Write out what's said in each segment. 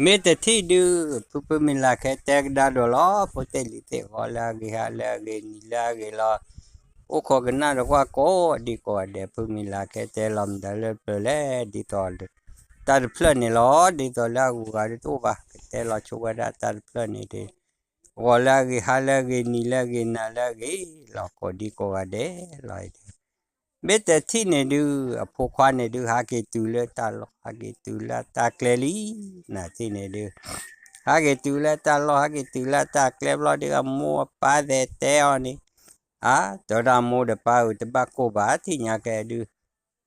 မ့ၢ်တထံၣ်ဒုး ဖုဖုမံၤလၤခဲတဲကဒါဒိးလီၤ ဖိသ့ၣ်လံၤသ့ၣ် ဂီၤလၢအဂ့ၤ ဟါလၢအဂ့ၤ နံၤလၢအဂ့ၤလီၤ. အိၣ်ခိးကနၣ်တကွၢ်ကိးဒံကိးဂၤဒဲး ဖုမံၤလၤခဲတဲလီၤမတၤလၢပျၢၤလဲၣ် ဒ်သိး တၢ်တဖျၢၣ်န့ၣ်လီၤ ဒ်သိးလၢအဂုၤအဂၤဒုးတအိၣ်ဘၣ် ကတဲလီၤဆိဝဲဒၣ်တၢ်တဖျၢၣ်န့ၣ်ဒုး ဂီၤလၢအဂ့ၤ ဟါလၢအဂ့ၤ နံၤလၢအဂ့ၤ နၤလၢအဂ့ၤလီၤ ကိးဒံကိးဂၤဒဲးလီၤ. မ့ၢ်တထံၣ်န့ၣ်ဒုး အဖိခွါန့ၣ်ဒုး ဟးက့ၤတုၤလၢတၢ်လီၢ် ဟးက့ၤတုၤလၢတၢ်ကျဲလံ နၤထံၣ်န့ၣ်ဒုး ဟးက့ၤတုၤလၢတၢ်လီၢ် ဟးက့ၤတုၤလၢတၢ်ကျဲဘျီဒုး အမိၢ်အပၢ်သဲးတဲအီၤန့ၣ် အါ တဲဝဲဒၣ်မိၢ်ဒီးပၢ်ဧၢ တဘၣ်ကိၢ်ဘၣ် သ့ၣ်ညါကဲဒုး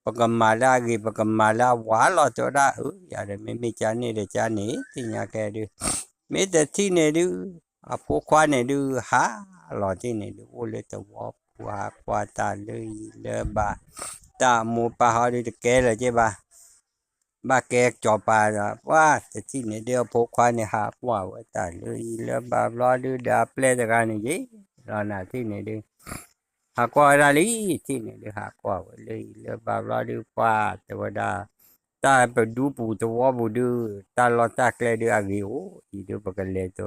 ပကမၤလၢအဂ့ၤ ပကမၤလၢအဝါလီၤ တဲဝဲဒၣ်ဧၢ ယၤဒီးမ့မ့ၢ်ကန့ၣ်ဒီးကန့ၣ် သ့ၣ်ညါကဲဒုး မ့ၢ်တထံၣ်န့ၣ်ဒုး အဖိခွါန့ၣ်ဒုး ဟးလီၤထံၣ်န့ၣ်ဒုး အိၣ်လၢသဝီပူၤ ဟးကွၢ်တၢ်လၢယံၤလၢဘါ တၢ်အမိၢ်ပၢ်ဟီဒုးတကဲလၢၤက့ဘၣ် ဘၣ်ကဲစီၤပၤဒီး ပှၢ်တထံၣ်န့ၣ်ဒုး အဖိခွါန့ၣ် ဟးကွၢ်ဝဲတၢ်လၢယံၤလၢဘါဘျီဒုး ဒီးအပျဲၢ်တဂၤန့ၣ်ယ့ၢ်လီၤ နၤထံၣ်န့ၣ်ဒုး ဟးကွၢ်ဝဲဒၣ်လံ ထံၣ်န့ၣ်ဒုး ဟးကွၢ်ဝဲလၢယံၤလၢဘါဘျီဒုး ပှၢ်တဲဝဲဒၣ် တၢ်ပဒူပူၤသဝီပူၤဒုး တၢ်လီၢ်တၢ်ကျဲဒုးအဂ့ၤအိၣ် အံၤဒုးပကလဲၤတ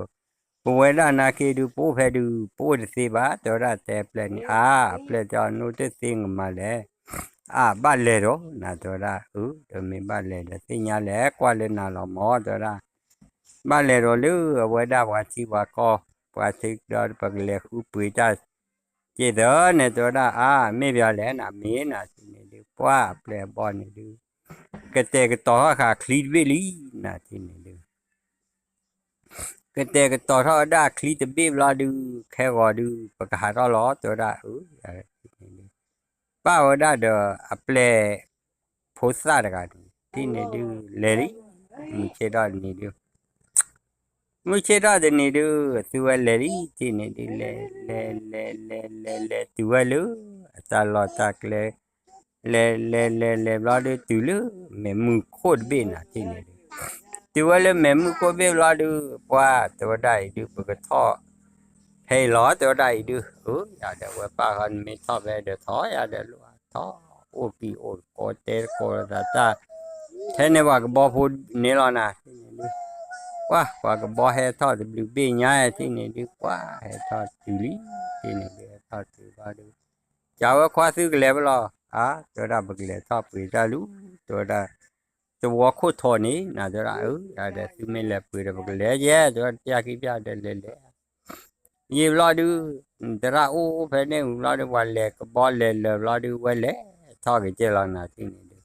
ပဝဲဒၣ်နာ်က့ဒုး ပအိၣ်ဖဲဒုး ပအိၣ်တသ့ဘၣ် တဲဝဲဒၣ်တဲအပျဲၢ်န့ၣ် အါ အပျဲၢ်တဲအီၤ နအိၣ်တသ့ကမၤလဲၣ် အါ ဘၣ်လဲၤဒီး နၤတဲဝဲဒၣ် အၢ ဒီးမ့ၢ်ဘၣ်လဲၤဒီးသ့ၣ်ညါလဲၣ် ကွၢ်လၢနၤလီၤမၢ် တဲဝဲဒၣ် ဘၣ်လဲၤဒီးလၢအဝဲဒၣ်ပှၤထံပှၤကီၢ် ပှၤထံဒီးပကလဲၤဃုပှ့ၤတၢ် က့ၢ်သၢန့ၣ် တဲဝဲဒၣ် အါ မ့ၢ်ပှၤလဲၣ် နၤမ့ၢ်နၤထံၣ်န့ၣ်ဒုး ပှၢ်အပျဲၢ်အဘီၣ်န့ၣ်ဒုး ကတဲာ်ကတီၤထီၣ်ဃာ်ချံတဘ့ၣ်လံ နၤထံၣ်န့ၣ်ဒုး ကတဲာ်ကတီၤထီၣ်ဝဲဒၣ်ချံတဘ့ၣ်ဘျီဒုး ခဲဂီၤဒုး ပကဟးထီၣ်လီၤ တဲဝဲဒၣ် အၢ ပၢ်ဝဲဒၣ်ဒီးအပျဲၢ်ဖိသၣ်တဂၤန့ၣ် ထံၣ်န့ၣ်ဒုး လဲၤလံ မုၢ်ဆ့ၣ်ထီၣ်တနံၤဒုး မုၢ်ဆ့ၣ်ထီၣ်တနံၤဒုး အသုဝဲလဲၤလံ ထံၣ်န့ၣ်ဒုး လဲၤ လဲၤ လဲၤ လဲၤ လဲၤ လဲၤ တုၤဝဲလၢ အတၢ်လီၢ်တၢ်ကျဲ လဲၤ လဲၤ လဲၤ လဲၤဘျီဒုး တုၤလၢမဲာ်မုၢ်ခိၣ်တဘ့ၣ်နၤ ထံၣ်န့ၣ်ဒုး တုၤဝဲလၢမဲာ်မုၢ်ခိၣ်တဘ့ၣ်ဘျီဒုး ပှၢ်တဲဝဲဒၣ်အံၤဒုး ပကထီၣ် ဖဲအံၤလီၤ တဲဝဲဒၣ်အံၤဒုး အၢ ယၤဒီးဝဲပၢ်ဃီနမ့ၢ်ထီၣ်ဖဲဒီးထီၣ် ယၤဒီးလိၣ်ထီၣ် အိၣ်ကံၤအိၣ်ကီတဲတကိးသးတၢ် ထဲန့ၣ်ပှၤကဘီဖိန့ၣ်လီၤနၤ ထံၣ်န့ၣ်ဒုး ပှၢ် ပှၤကဘီဟဲထီၣ်တဘျုးဘ့ၣ်ညါ ထံၣ်န့ၣ်ဒုး ပှၢ်ဟဲထီၣ်တုၤလံ ထံၣ်န့ၣ်ဒုး ဟဲထီၣ်တုၤဘျီဒုး ကဝဲခွါသုကလဲၤဖဲလဲၣ် အါ တဲဝဲဒၣ် ပကလဲၤထီၣ်ပှ့ၤတၢ်လံ တဲဝဲဒၣ် သဝီခိၣ်ထိးန့ၣ် နၤတဲဝဲဒၣ် အၢ ယၤဒီးသုမ့ၢ်လဲၤပှ့ၤဒီးပကလဲၤယဲ တဲဝဲဒၣ် ပျၢ်ခံပျၢ်ဒီးလဲၤလဲၤ ယံာ်ဘျီဒုး သရၣ်အိၣ်ဖဲန့ၣ်ဝံၤဘျီဒုး ပှၤလဲၤကဘီလဲၤလၢာ်ဘျီဒုး ဝဲလဲၤထီၣ်က့ၤကဲလီၤနၤ ထံၣ်န့ၣ်ဒုး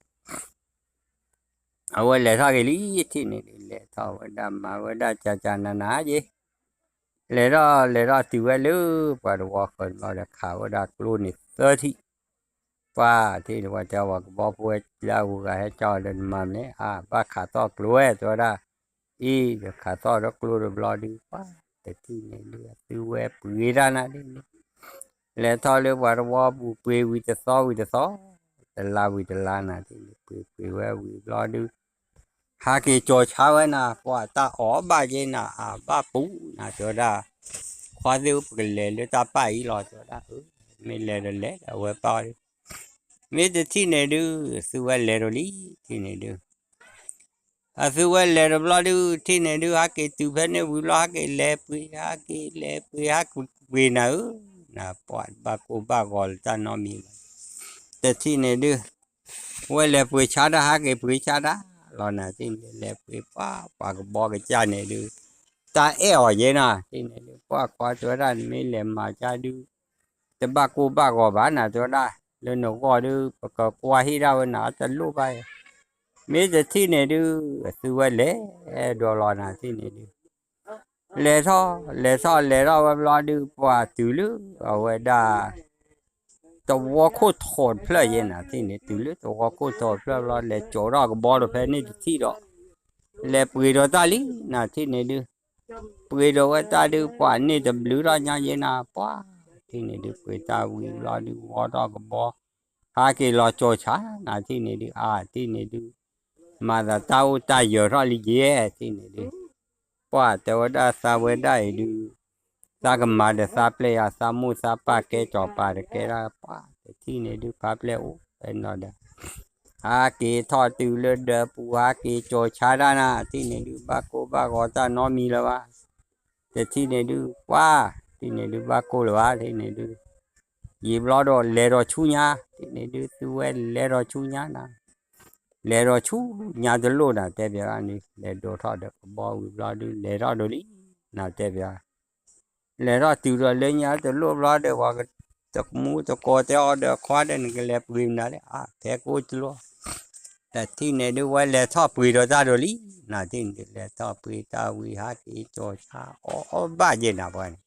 အဝဲလဲၤထီၣ်က့ၤလံ ထံၣ်န့ၣ်ဒုး လဲၤထီၣ်ဝဲဒၣ်မၤဝဲဒၣ်ကကနနယ့ လဲၤထီၣ်လဲၤထီၣ်တုၤဝဲလၢ ပှၤတဝီဃၢၤဘျီဒီး ခးဝဲဒၣ်ကျိန့ၣ်သၢထံၣ် ပှၢ်ထံၣ်န့ၣ်ဝဲတဲ ပှၤကဘီဖိဝဲလၢအဂုၤအဂၤဟဲကၠီလၢနမၤမလဲၣ် အါ ဘၣ်ခးသီၣ်ကျိဝဲ တဲဝဲဒၣ် အံၤ ဒီးခးသီၣ်ဒီးကျိဒီးဘျီဒုး ပှၢ်တထံၣ်န့ၣ်ဒုး အသုဝဲပှ့ၤတၢ်နၤဒ်န့ၣ် လဲၤထီၣ်လၢပှၤတဝီပူၤ ပှ့ၤဝံၤတသီဝံၤတသီ တလါဝံၤတလါနၤ ထံၣ်န့ၣ် ပှ့ၤပှ့ၤဝဲဝံၤဘျီဒုး ဟးက့ၤကၠီၤဆါဝဲနၤ ပှၢ်တၢ်အီၣ်ဘၣ်က့နၤ အဘၣ်ပူၤနၤ တဲဝဲဒၣ် ခွါသ့ၣ်ဧၢ ပကလဲၤလၢတၢ်ပၢ်အံၤလီၤ တဲဝဲဒၣ် အၢ မ့ၢ်လဲၤဒီးလဲၤဒီးအဝဲပၢ် မ့ၢ်တထံၣ်န့ၣ်ဒုး အသုဝဲလဲၤဒီးလံ ထံၣ်န့ၣ်ဒုး အသုဝဲလဲၤဒီးဘျီဒုး ထံၣ်န့ၣ်ဒုး ဟးက့ၤတုၤဖဲန့ၣ်ဝံၤဘျီ ဟးက့ၤလဲၤပှ့ၤ ဟးက့ၤလဲၤပှ့ၤ ဟးက့ၤပှ့ၤနၤဧၢ နၤပှၢ်တဘၣ်ကိၢ်ဘၣ်ဂီၤလၢတၢ်နီတမံၤဘၣ် တထံၣ်န့ၣ်ဒုး ဝဲလဲၤပှ့ၤဆါတၢ် ဟးက့ၤပှ့ၤဆါတၢ်လီၤနၤ ထံၣ်န့ၣ်ဒုး လဲၤပှ့ၤပှၢ် ပှၤကဘီကစၢ်န့ၣ်ဒုး တၢ်အဲၣ်အီၤယဲနၤ ထံၣ်န့ၣ်ဒုး ပှၢ်ခွါတဲဝဲဒၣ် နမ့ၢ်လဲၤမၤကၢ်ဒုး တဘၣ်ကိၢ်ဘၣ်ဂီၤဘၣ်နၤ တဲဝဲဒၣ် လၢနဂီၢ်ဒုး ပကကွၢ်ဟ့ၣ်ဒၣ်ဝဲနၤ တလိၣ်ဘၣ် မ့ၢ်တထံၣ်န့ၣ်ဒုး အသုဝဲလဲၤဒီးလီၤနၤ ထံၣ်န့ၣ်ဒုး လဲၤထီၣ် လဲၤထီၣ် လဲၤထီၣ်ဝဲဘျီဒုး ပှၢ်တုၤလၢအဝဲဒၣ် သဝီခိၣ်ထိးတဖျၢၣ်ယဲနၤ ထံၣ်န့ၣ် တုၤလၢသဝီခိၣ်ထိးတဖျၢၣ်ဘျီ လဲၤကၠီၤထီၣ်ကဘီဒီးဖဲန့ၣ်တထံၣ်ဒီး လဲၤပှ့ၤဒီးတၢ်လံနၤ ထံၣ်န့ၣ်ဒုး ပှ့ၤဒီးဝဲတၢ်ဒုး ပှၢ်န့ၢ်တဘျုးထီၣ်ညါယဲနၤ ပှၢ် ထံၣ်န့ၣ်ဒုး ပှ့ၤတၢ်ဝံၤဘျီဒုး ဝီထီၣ်ကဘီ ဟးက့ၤလီၤကၠီၤဆါနၤ ထံၣ်န့ၣ်ဒုး အါ ထံၣ်န့ၣ်ဒုး မၤသးတၢ်အိၣ်တၢ်ယၢၤထီၣ်လံယဲ ထံၣ်န့ၣ်ဒုး ပှၢ်တဲဝဲဒၣ်သးဝဲဒၣ်အံၤဒုး သးကမၤဒီးသးပျဲၢ်ယၤ သးမိၢ်သးပၢ်ကဲစီၤပၤတကဲဒၣ် ပှၢ်တထံၣ်န့ၣ်ဒုး ဖါပျဲၢ်အိၣ်ဖဲနီၤဒီး ဟးက့ၤထီၣ်တုၤလၢဒၢးပူၤ ဟးက့ၤကၠီၤဆါတၢ်နၤ ထံၣ်န့ၣ်ဒုး ဘၣ်ကိၢ်ဘၣ်ဂီၤတၢ်နီတမံၤလၢၤဘၣ်. တထံၣ်န့ၣ်ဒုး ပှၤ ထံၣ်န့ၣ်ဒုး ဘၣ်ကိၢ်လၢၤဘၣ် ထံၣ်န့ၣ်ဒုး, ယံာ်ဘျီဒီး လဲၤဒီးဆူညါ ထံၣ်န့ၣ်ဒုး သုဝဲလဲၤဒီးဆူညါနၤ, လဲၤဒီးဆူညါတလိၣ်နၤ တဲပၠးဒၣ်န့ၣ် လဲၤဒိးထီၣ်ဒီးကဘီဝံၤဘျီဒုး လဲၤထီၣ်ဒီးလံ နၤတဲပၠး လဲၤထီၣ်တုၤဒီးလၢညါတလိၣ်ဘျီဒီး ပှၤတမူတကိးတဲအီၤဒီး ခွါဒီးနကလဲၤပှ့ၤမနုၤလဲၣ် အါ ဖဲကိၢ်တလိၣ်, တထံၣ်န့ၣ်ဒုး ဝဲလဲၤထီၣ်ပှ့ၤဒီးတၢ်ဒီးလံ, နၤထံၣ်န့ၣ်ဒုး လဲၤထီၣ်ပှ့ၤတၢ်ဝံၤ ဟးက့ၤကၠီၤဆါအီၣ်အီဘၣ်က့ၤနၤပှၤန့ၣ်,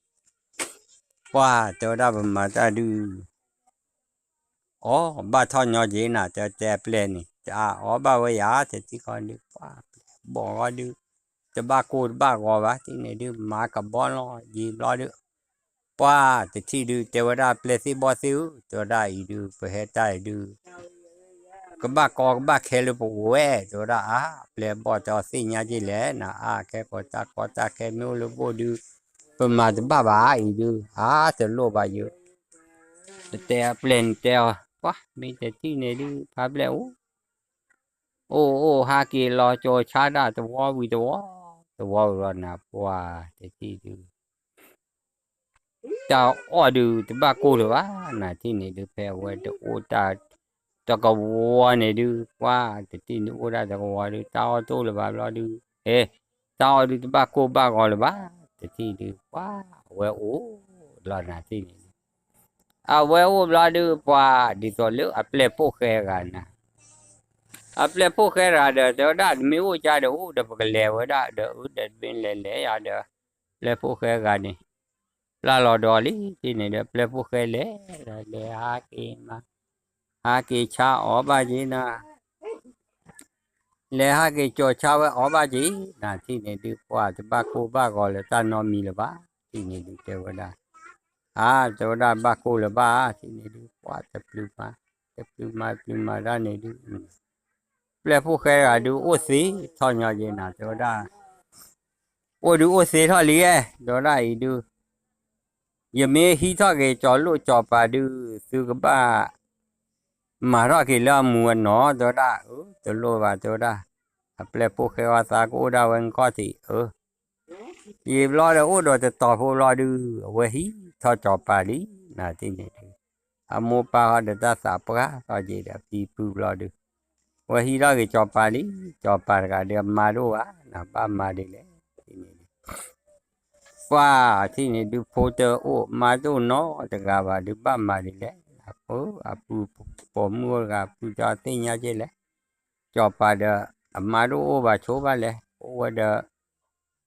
ပှၤတဲဝဲဒၣ်ပမၤတၢ်ဒုး အီၣ်ဘၣ်ထီၣ်ညီက့ၤနၤ တဲတဲအပျဲၢ်န့ၣ် တအါအီၣ်ဘၣ်ဝဲယၤ တထံၣ်ဃီဒုး ပှၤဘီၣ်ဃီဒုး တဘၣ်ကိၢ်တဘၣ်ဂီၤဘၣ် ထံၣ်န့ၣ်ဒုး မၤကဘီလီၤ ယံာ်ဘျီဒုး, ပှၤတထံၣ်ဒုး တဲဝဲဒၣ်ပျဲၢ်သ့ၣ်ဘီၣ်သ့ၣ်ဧၢ တဲဝဲဒၣ်အံၤဒုး ပဟဲတၢ်အံၤဒုး ကဘၣ်ကီကဘၣ်ခဲလၢပဝဲ တဲဝဲဒၣ်အါ ပျဲၢ်ဘီၣ်တဲအီၤသ့ၣ်ညါက့ၤလဲၣ် နအါ ခဲကိာ်တၢ်ကီတၢ်ခဲမ့ၢ်အိၣ်လၢဘိၣ်ဒုး ပမၤတဘၣ်ဘၣ်အံၤဒုး အါတလိၣ်ဘၣ်ယိၤ, တတဲအပျဲၢ်န့ၣ်တဲအီၤ ပှၤမ့ၢ်တထံၣ်န့ၣ်ဒုး ဖါပျဲၢ်အိၣ် အိၣ်အိၣ်ဟးက့ၤလီၤကၠီၤဆါတၢ်တဝီဝံၤတဝီ, တဝီဝံၤဒီးနၤပှၤတထံၣ်ဒုး တၢ်အီၣ်ဒုး တဘၣ်ကိၢ်လၢၤဘၣ် နၤထံၣ်န့ၣ်ဒုး ဖဲအဝဲတအိၣ်တၢ် တကဝီၤန့ၣ်ဒုး ပှၤတထံၣ်န့ၣ်အိၣ်ဒၣ်တကဝီၤဒုး တၢ်အီၣ်တအိၣ်လၢၤဘၣ်ဘျီဒုး ဟဲ တၢ်အီၣ်ဒုးတဘၣ်ကိၢ်ဘၣ်ဂီၤလၢၤဘၣ် တထံၣ်ဒုး ပှၤအဝဲအိၣ်လီၤ နၤထံၣ်န့ၣ်ဒုး အဝဲအိၣ်ဘျီဒုး ပှၤဒ်သိးလၢအပျဲၢ်ဖိၣ်ဃဲတဂၤနၤ အပျဲၢ်ဖိၣ်ဃဲတဂၤဒီး တဲဝဲဒၣ် တမ့ၢ်အိၣ်ကါဒီးအိၣ်ဒီး ပကလဲၤဝဲဒၣ်ဒီး အၢ ဒီးတမ့ၢ်လဲၤလဲၤယၤဒီး ပျဲၢ်ဖိၣ်ဃဲတဂၤန့ၣ် ပျၢ်လီၤဒီးလံ ထံၣ်န့ၣ်ဒီး ပျဲၢ်ဖိၣ်ဃဲလဲၤဒီး လဲၤဟးက့ၤမၤ ဟးက့ၤဆါအီၣ်ဘၣ်က့ၤနၤ လဲၤဟးက့ၤကၠီၤဆါဝဲအီၣ်ဘၣ်က့ၤ နၤထံၣ်န့ၣ်ဒုး ပှၤတဘၣ်ကိၢ်ဘၣ်ဂီၤလၢတၢ်နီတမံၤလၢၤဘၣ် ထံၣ်န့ၣ်ဒုး တဲဝဲဒၣ် အါ တဲဝဲဒၣ်ဘၣ်ကိၢ်လၢၤဘၣ် ထံၣ်န့ၣ်ဒုး ပှၤတပျုၤမၤ တပျုၤမၤတပျုၤမၤတၢ်န့ၣ်ဒုး ပျဲၢ်ဖိၣ်ဃဲတဂၤဒုး အိၣ်သ့ထီၣ်ညီက့ၤနၤ တဲဝဲဒၣ် အိၣ်ဒုးအိၣ်သ့ထီၣ်လံဧါ တဲဝဲဒၣ်အံၤဒုး ယမ့ၢ်ဟံးထီၣ်က့ၤကၠီၤလိၣ်ကၠီၤပၤဒုး သုကဘၣ် မၤထီၣ်က့ၤလၢအမူအနီၢ် တဲဝဲဒၣ် အၢ တလိၣ်ဘၣ် တဲဝဲဒၣ် အပျဲၢ်ဖိၣ်ဃဲအသးကအိၣ်ဒၣ်ဝဲနခီၣ်ထံး အၢ ယံာ်ဘျီဒီးအိၣ်ဒီးတတီၤဖိဘျီဒုး အဝဲဟံးထီၣ်ကၠီၤပၤလံ နၤထံၣ်န့ၣ်ဒုး အမိၢ်ပၢ်ဃီဒီးတၢ်သးပှၢ်ထီၣ်က့ၤဒီးဖံဖုဘျီဒုး အဝဲဟံးထီၣ်က့ၤကၠီၤပၤလံ ကၠီၤပၤတဂၤဒီးအမါတအိၣ်ဘၣ် နဘၣ်မၤဒ်လဲၣ် ထံၣ်န့ၣ်ဒုး ပှၤထံၣ်န့ၣ်ဒုး ဖိတအိၣ်မါတအိၣ်နီတဂၤဘၣ်ဒုး ဘၣ်မၤဒ်လဲၣ် အပုၢ်အပုၢ်ပိာ်မုၣ်အိၣ်တဂၤ ပုၢ်တၢ်သ့ၣ်ညါက့ၤလဲၣ် ကၠီၤပၤဒီး အမါတအိၣ်ဘၣ်ဆိဘၣ်လဲၣ် အိၣ်ဝဲဒီး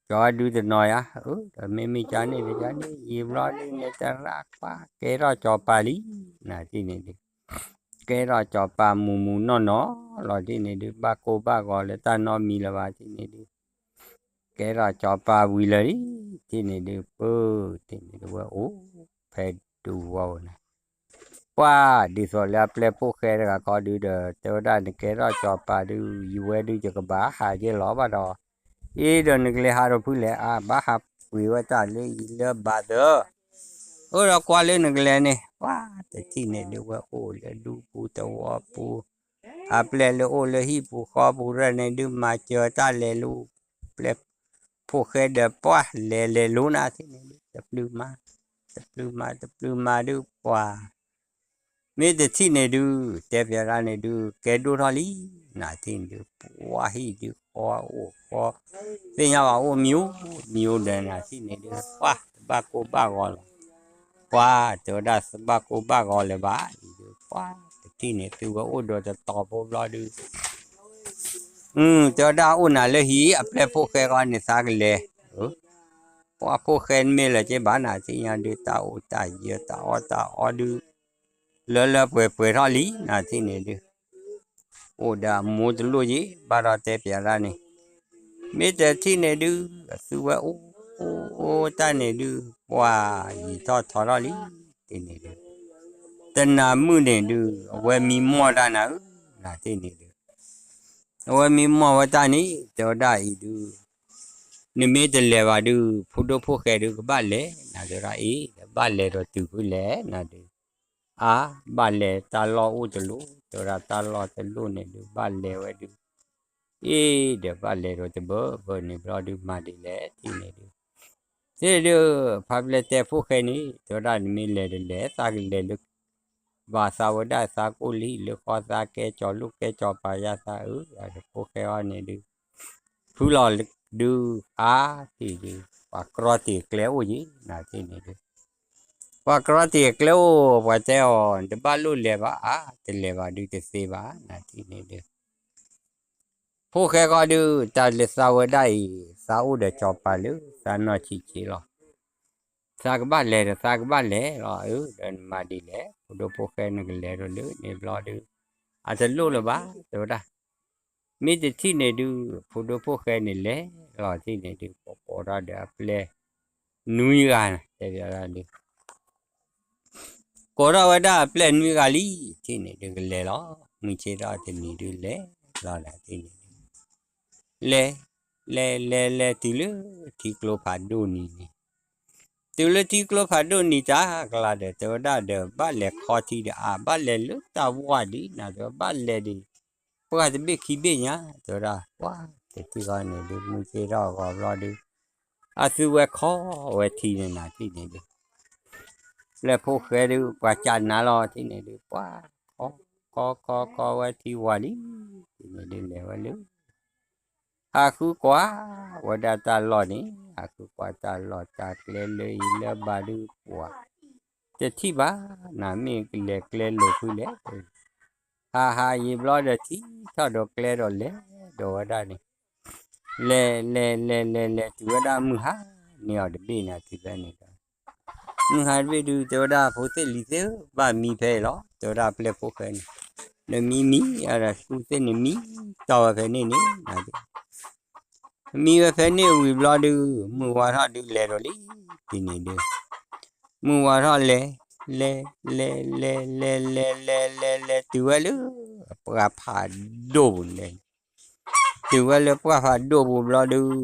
ကၠီၤဒုးတနီၤယါ အၢ ဒီးမ့မ့ၢ်ကန့ၣ်တကန့ၣ် ယံာ်ဘျီဒုးန့ၣ်တရၣ်ကွၢ် ကဲထီၣ်ကၠီၤပၤလံ နၤထံၣ်န့ၣ်ဒုး ကဲထီၣ်ကၠီၤပၤမူးမူးနီၢ်နီၢ်လီၤ ထံၣ်န့ၣ်ဒုး ဘၣ်ကိၢ်ဘၣ်ဂီၤလၢတၢ်နီတမံၤလၢၤဘၣ် ထံၣ်န့ၣ်ဒုး ကဲထီၣ်ကၠီၤပၤဝံၤလၢာ်လံ ထံၣ်န့ၣ်ဒုး ပၢ် ထံၣ်န့ၣ်ဒုး ဝဲအိၣ်ဖဲဒူဝီနၤ ပှၤဒ်သိးလၢအပျဲၢ်ဖိၣ်ဃဲတဂၤခီဒုးဒီး တဲဝဲဒၣ်နကဲထီၣ်ကၠီၤပၤဒုး ယဝဲဒုးယကဘၣ်ဟးက့ၤလီၤဘၣ်ဒီး အ့ဒီးနကလဲၤဟးဒီးဖုလဲၣ် အါဘၣ်ဟးပှ့ၤဝဲတၢ်လၢအံၤလၢဘၣ်သၢ အိၣ်ဒီးကွၢ်လၢနကလဲၤန့ၣ် ပှၤတထံၣ်န့ၣ်ဒုးဝဲအိၣ်လၢဒူပူၤသဝီပူၤ အပျဲၢ်လၢအိၣ်လၢဟံၣ်ပူၤဃီပူၤရဲၣ်န့ၣ်ဒုး မၤစၢၤတၢ်လဲၤလူၤ ပျဲၢ်ဖိၣ်ဃဲဒီးပှၤလဲၤလဲၤလူၤနၤထံၣ်န့ၣ်ဒုး တပျုၤမၤ တပျုၤမၤ တပျုၤမၤဒုးပှၤ မ့ၢ်တထံၣ်န့ၣ်ဒုး တဲပၠးဒၣ်န့ၣ်ဒုး ကဲဒိၣ်ထီၣ်လံ နၤထံၣ်န့ၣ်ဒုး ပှၤဟံၣ်ဒုးဃီအိၣ်ဃီ သ့ၣ်ညါဘၣ်အိၣ်မံၤအိၣ်မံၤအိၣ်ဒီးနၤထံၣ်န့ၣ်ဒုး ပှၤတဘၣ်ကိၢ်ဘၣ်ဂီၤလီၤ ပှၤတဲဝဲဒၣ်တဘၣ်ကိၢ်ဘၣ်ဂီၤလၢၤဘၣ် အံၤဒုး ပှၤတထံၣ်န့ၣ်သုဝဲအိၣ်ဒီးတတီၤဖိဘျီဒုး တဲဝဲဒၣ်အိၣ်နၤလၢဟံၣ် အပျဲၢ်ဖိၣ်ဃဲဃီန့ၣ်သးကလဲၤ ပှၤဖိၣ်ဃဲမ့ၢ်လၢၤက့ဘၣ်နၤထံၣ်ညါဒုး တၢ်အိၣ်တၢ်ယၢၤတၢ်အီၣ်တၢ်အီဒုး လၢလၢပှဲၤပှဲၤထီၣ်လံ နၤထံၣ်န့ၣ်ဒုး အိၣ်ဒီးအမိၢ်တလိၣ်ယံၤ ဘၣ်ဒီးတဲပၠးဒၣ်န့ၣ် မ့ၢ်တထံၣ်န့ၣ်ဒုး အသုဝဲအိၣ် အိၣ်တၢ်န့ၣ်ဒုး ပှၤယံာ်ထီၣ်ထီထီၣ်လံ ထံၣ်န့ၣ်ဒုး တနၤမုၢ်န့ၣ်ဒုး အဝဲမံမီၢ်တၢ်နၤဧၢ နၤထံၣ်န့ၣ်ဒုး အဝဲမံမီၢ်ဝဲတၢ်န့ၣ် တဲဝဲဒၣ်အံၤဒုး နမ့ၢ်တလဲၤဘၣ်ဒုး ဖိဒိၣ်ဖိၣ်ဃဲဒုးကဘၣ်လဲၤ နၤတဲဝဲဒၣ်အံၤ ဘၣ်လဲၤဒီးတုၤဖုလဲၣ် နၤဒုး အါ ဘၣ်လဲၤတၢ်လီၢ်အိၣ်တလိၣ်, တဲဝဲဒၣ်တၢ်လီၢ်တလိၣ်န့ၣ်ဒုး ဘၣ်လဲၤဝဲဒုး, အ့ၣ်ဒီးဘၣ်လဲၤဒီးတဘၢဘၢန့ၣ်ဘျီဒုး မၤဒ်လဲၣ်ထံၣ်န့ၣ်ဒုး, သ့ၣ်ဒုး ဖါပျဲၢ်တဲဖိၣ်ဃဲန့ၣ် တဲဝဲဒၣ်နမ့ၢ်လဲၤတလဲၤ သးကလဲၤလၢ ဘၣ်သးဝဲဒၣ်သးကိၣ်လံ လၢဃီသးကဲကၠီၤလိၣ်ကဲကၠီၤပၤယါသးဧၢ, ဖိၣ်ဃဲအီၤန့ၣ်ဒုး ဖုလီၤဒုး အါထံၣ်ဒုး ပှၤကြီတ့ၢ်ကျဲအိၣ်ယံၤ နၤထံၣ်န့ၣ်ဒုး, ပှၤကြီတ့ၢ်ကျဲအိၣ် ပှၤတဲအီၤ တဘၣ်လိၣ်လဲၤဘၣ်အါ တလဲၤဘၣ်ဒုးတသ့ဘၣ် နၤထံၣ်န့ၣ်ဒုး ဖိၣ်ဃဲဃီဒုး တၢ်လၢသးဝဲဒၣ်အံၤ သးအိၣ်ဒီးကၠီၤပၤလၢသးနီၢ်ဆံးဆံးလီၤ. သးကဘၣ်လဲၤဒီးသးကဘၣ်လဲၤလီၤ အၢ ဒီးနမၤဒ်လဲၣ် ဖိဒိၣ်ဖိၣ်ဃဲနကလဲၤဒီးလၢန့ၣ်ဘျီဒုး, အတလိၣ်လၢၤဘၣ် တဲဝဲဒၣ်, မ့ၢ်တထံၣ်န့ၣ်ဒုး ဖိဒိၣ်ဖိၣ်ဃဲန့ၣ်လဲၤလီၤထံၣ်န့ၣ်ဒုး ကိးထီၣ်ဒီးအပျဲၢ်နွံဂၤ တဲဝဲဒၣ်ဒုး ကိးထီၣ်ဝဲဒၣ်အပျဲၢ်နွံဂၤလံ ထံၣ်န့ၣ်ဒုးကလဲၤလီၤ. မုၢ်ဆ့ၣ်ထီၣ်တနံၤဒုးလဲၤလီၤဒၣ်ထံၣ်န့ၣ်ဒုး, လဲၤ လဲၤ လဲၤ လဲၤတုၤလၢထံကျိဖးဒိၣ်နံၤန့ၣ်, တုၤလၢထံကျိဖးဒိၣ်နံၤတၢ်ကလၤဒီး တဲဝဲဒၣ်ဒီး ဘၣ်လဲၤခီထံဒီးအါ ဘၣ်လဲၤလၢတၢ်ဝၢ်ဒ်နၤ တဲဝဲဘၣ်လဲၤဒီး ပှၢ်တဘ့ၣ်ခံဘ့ၣ်ညါ တဲဝဲဒၣ် ပှၢ်တထံၣ်ဃီန့ၣ်ဒုး မုၢ်ဆ့ၣ်ထီၣ်အဂီၢ်ဘျီဒုး အသုဝဲခီဝဲထံန့ၣ်နၤထံၣ်န့ၣ်ဒုး ပျဲၢ်ဖိၣ်ဃဲဒုး ပှၤကနၤလီၤထံၣ်န့ၣ်ဒုး ပှၢ်ခီ ခီ ခီ ခီဝဲထံဝၢ်လံ ထံၣ်န့ၣ်ဒုး လဲၤဝဲလၢ ဟးဃုကွၢ်ဝဲဒၣ်တၢ်လီၢ်န့ၣ် ဟးဃုကွၢ်တၢ်လီၢ်တၢ်ကျဲလၢအံၤလၢဘၣ်ဒုးပှၤ တထံၣ်ဘၣ် နၤမ့ၢ်ကလဲၤကျဲလိာ်ဖုလဲၣ် ဟးဟးယံာ်ဘျီဒီး ထံထီၣ်ဒီးကျဲဒီးလဲၤဒီးဝဲဒၣ်န့ၣ် လဲၤ လဲၤ လဲၤ လဲၤ လဲၤတုၤဝဲဒၣ်မုၢ်ဟါန့ၢ်အီၤတဘ့ၣ်န့ၣ် ထံၣ်ဖဲန့ၣ်ဒီး မုၢ်ဟါတဘ့ၣ်ဒုး တဲဝဲဒၣ် ဖိသ့ၣ်လံၤသ့ၣ်ဧၢ ဘၣ်မံဖဲအံၤလီၤ တဲဝဲဒၣ်ပျဲၢ်ဖိၣ်ဃဲန့ၣ် နမံမံ အဒီးဃုသ့ၣ်နမံ တီၢ်ဝဲဖဲန့ၣ်န့ၣ် မံဝဲဖဲန့ၣ်ဝံၤဘျီဒုး မုၢ်ဝါထီၣ်ဒုးလဲၤဒီးလံ ထံၣ်န့ၣ်ဒုး မုၢ်ဝါထီၣ်လဲၤ လဲၤ လဲၤ လဲၤ လဲၤ လဲၤ လဲၤ လဲၤ လဲၤ တုၤဝဲလၢ ပှၢ်ဖးဒိၣ်ပူၤန့ၣ် တုၤဝဲလၢပှၢ်ဖးဒိၣ်ပူၤဘျီဒုး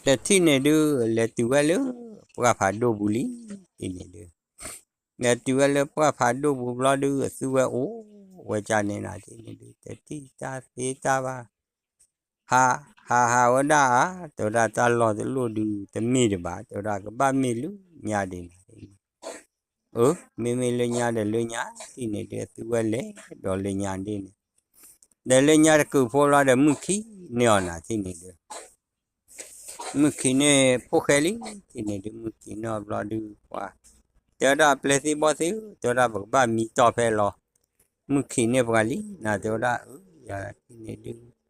တထံၣ်န့ၣ်ဒုး လဲၤတုၤဝဲလၢ ပှၢ်ဖးဒိၣ်ပူၤလံ ထံၣ်န့ၣ်ဒုး လဲၤတုၤဝဲလၢပှၢ်ဖးဒိၣ်ပူၤဘျီဒုး အသုဝဲအိၣ်ဝဲကန့ၣ်နၤထံၣ်န့ၣ်ဒုး တထံၣ်တၢ်သ့တၢ်ဘၣ် ဟး ဟး ဟးဝဲဒၣ်အါ တဲဝဲဒၣ်တၢ်လီၢ်တလိၣ်ဒုး တမ့ၢ်ဒံးဘၣ် တဲဝဲဒၣ်ကဘၣ်မ့ၢ်လၢညါဒံးနၤ အၢ မ့မ့ၢ်လၢညါဒီးလၢညါ ထံၣ်န့ၣ်ဒုး အသုဝဲလဲၤဒီးလၢညါဒ်န့ၣ် ဒီးလၢညါတကုာ်ဖိဘျီဒီး မုၢ်ခံန့ၢ်အီၤနၤထံၣ်န့ၣ်ဒုး မုၢ်ခံန့ၢ်ဖိၣ်ဃဲလံ ထံၣ်န့ၣ်ဒုး မုၢ်ခံန့ၢ်အီၤဘျီဒုး ပှၤ တဲဝဲဒၣ်ပျဲၢ်သ့ၣ်ဘီၣ်သ့ၣ်ဧၢ တဲဝဲဒၣ်ပကဘၣ်မံတီၢ်ဖဲလီၤ မုၢ်ခံန့ၢ်ပှၤလံ နၤတဲဝဲဒၣ် အၢ ယၤထံၣ်န့ၣ်ဒုး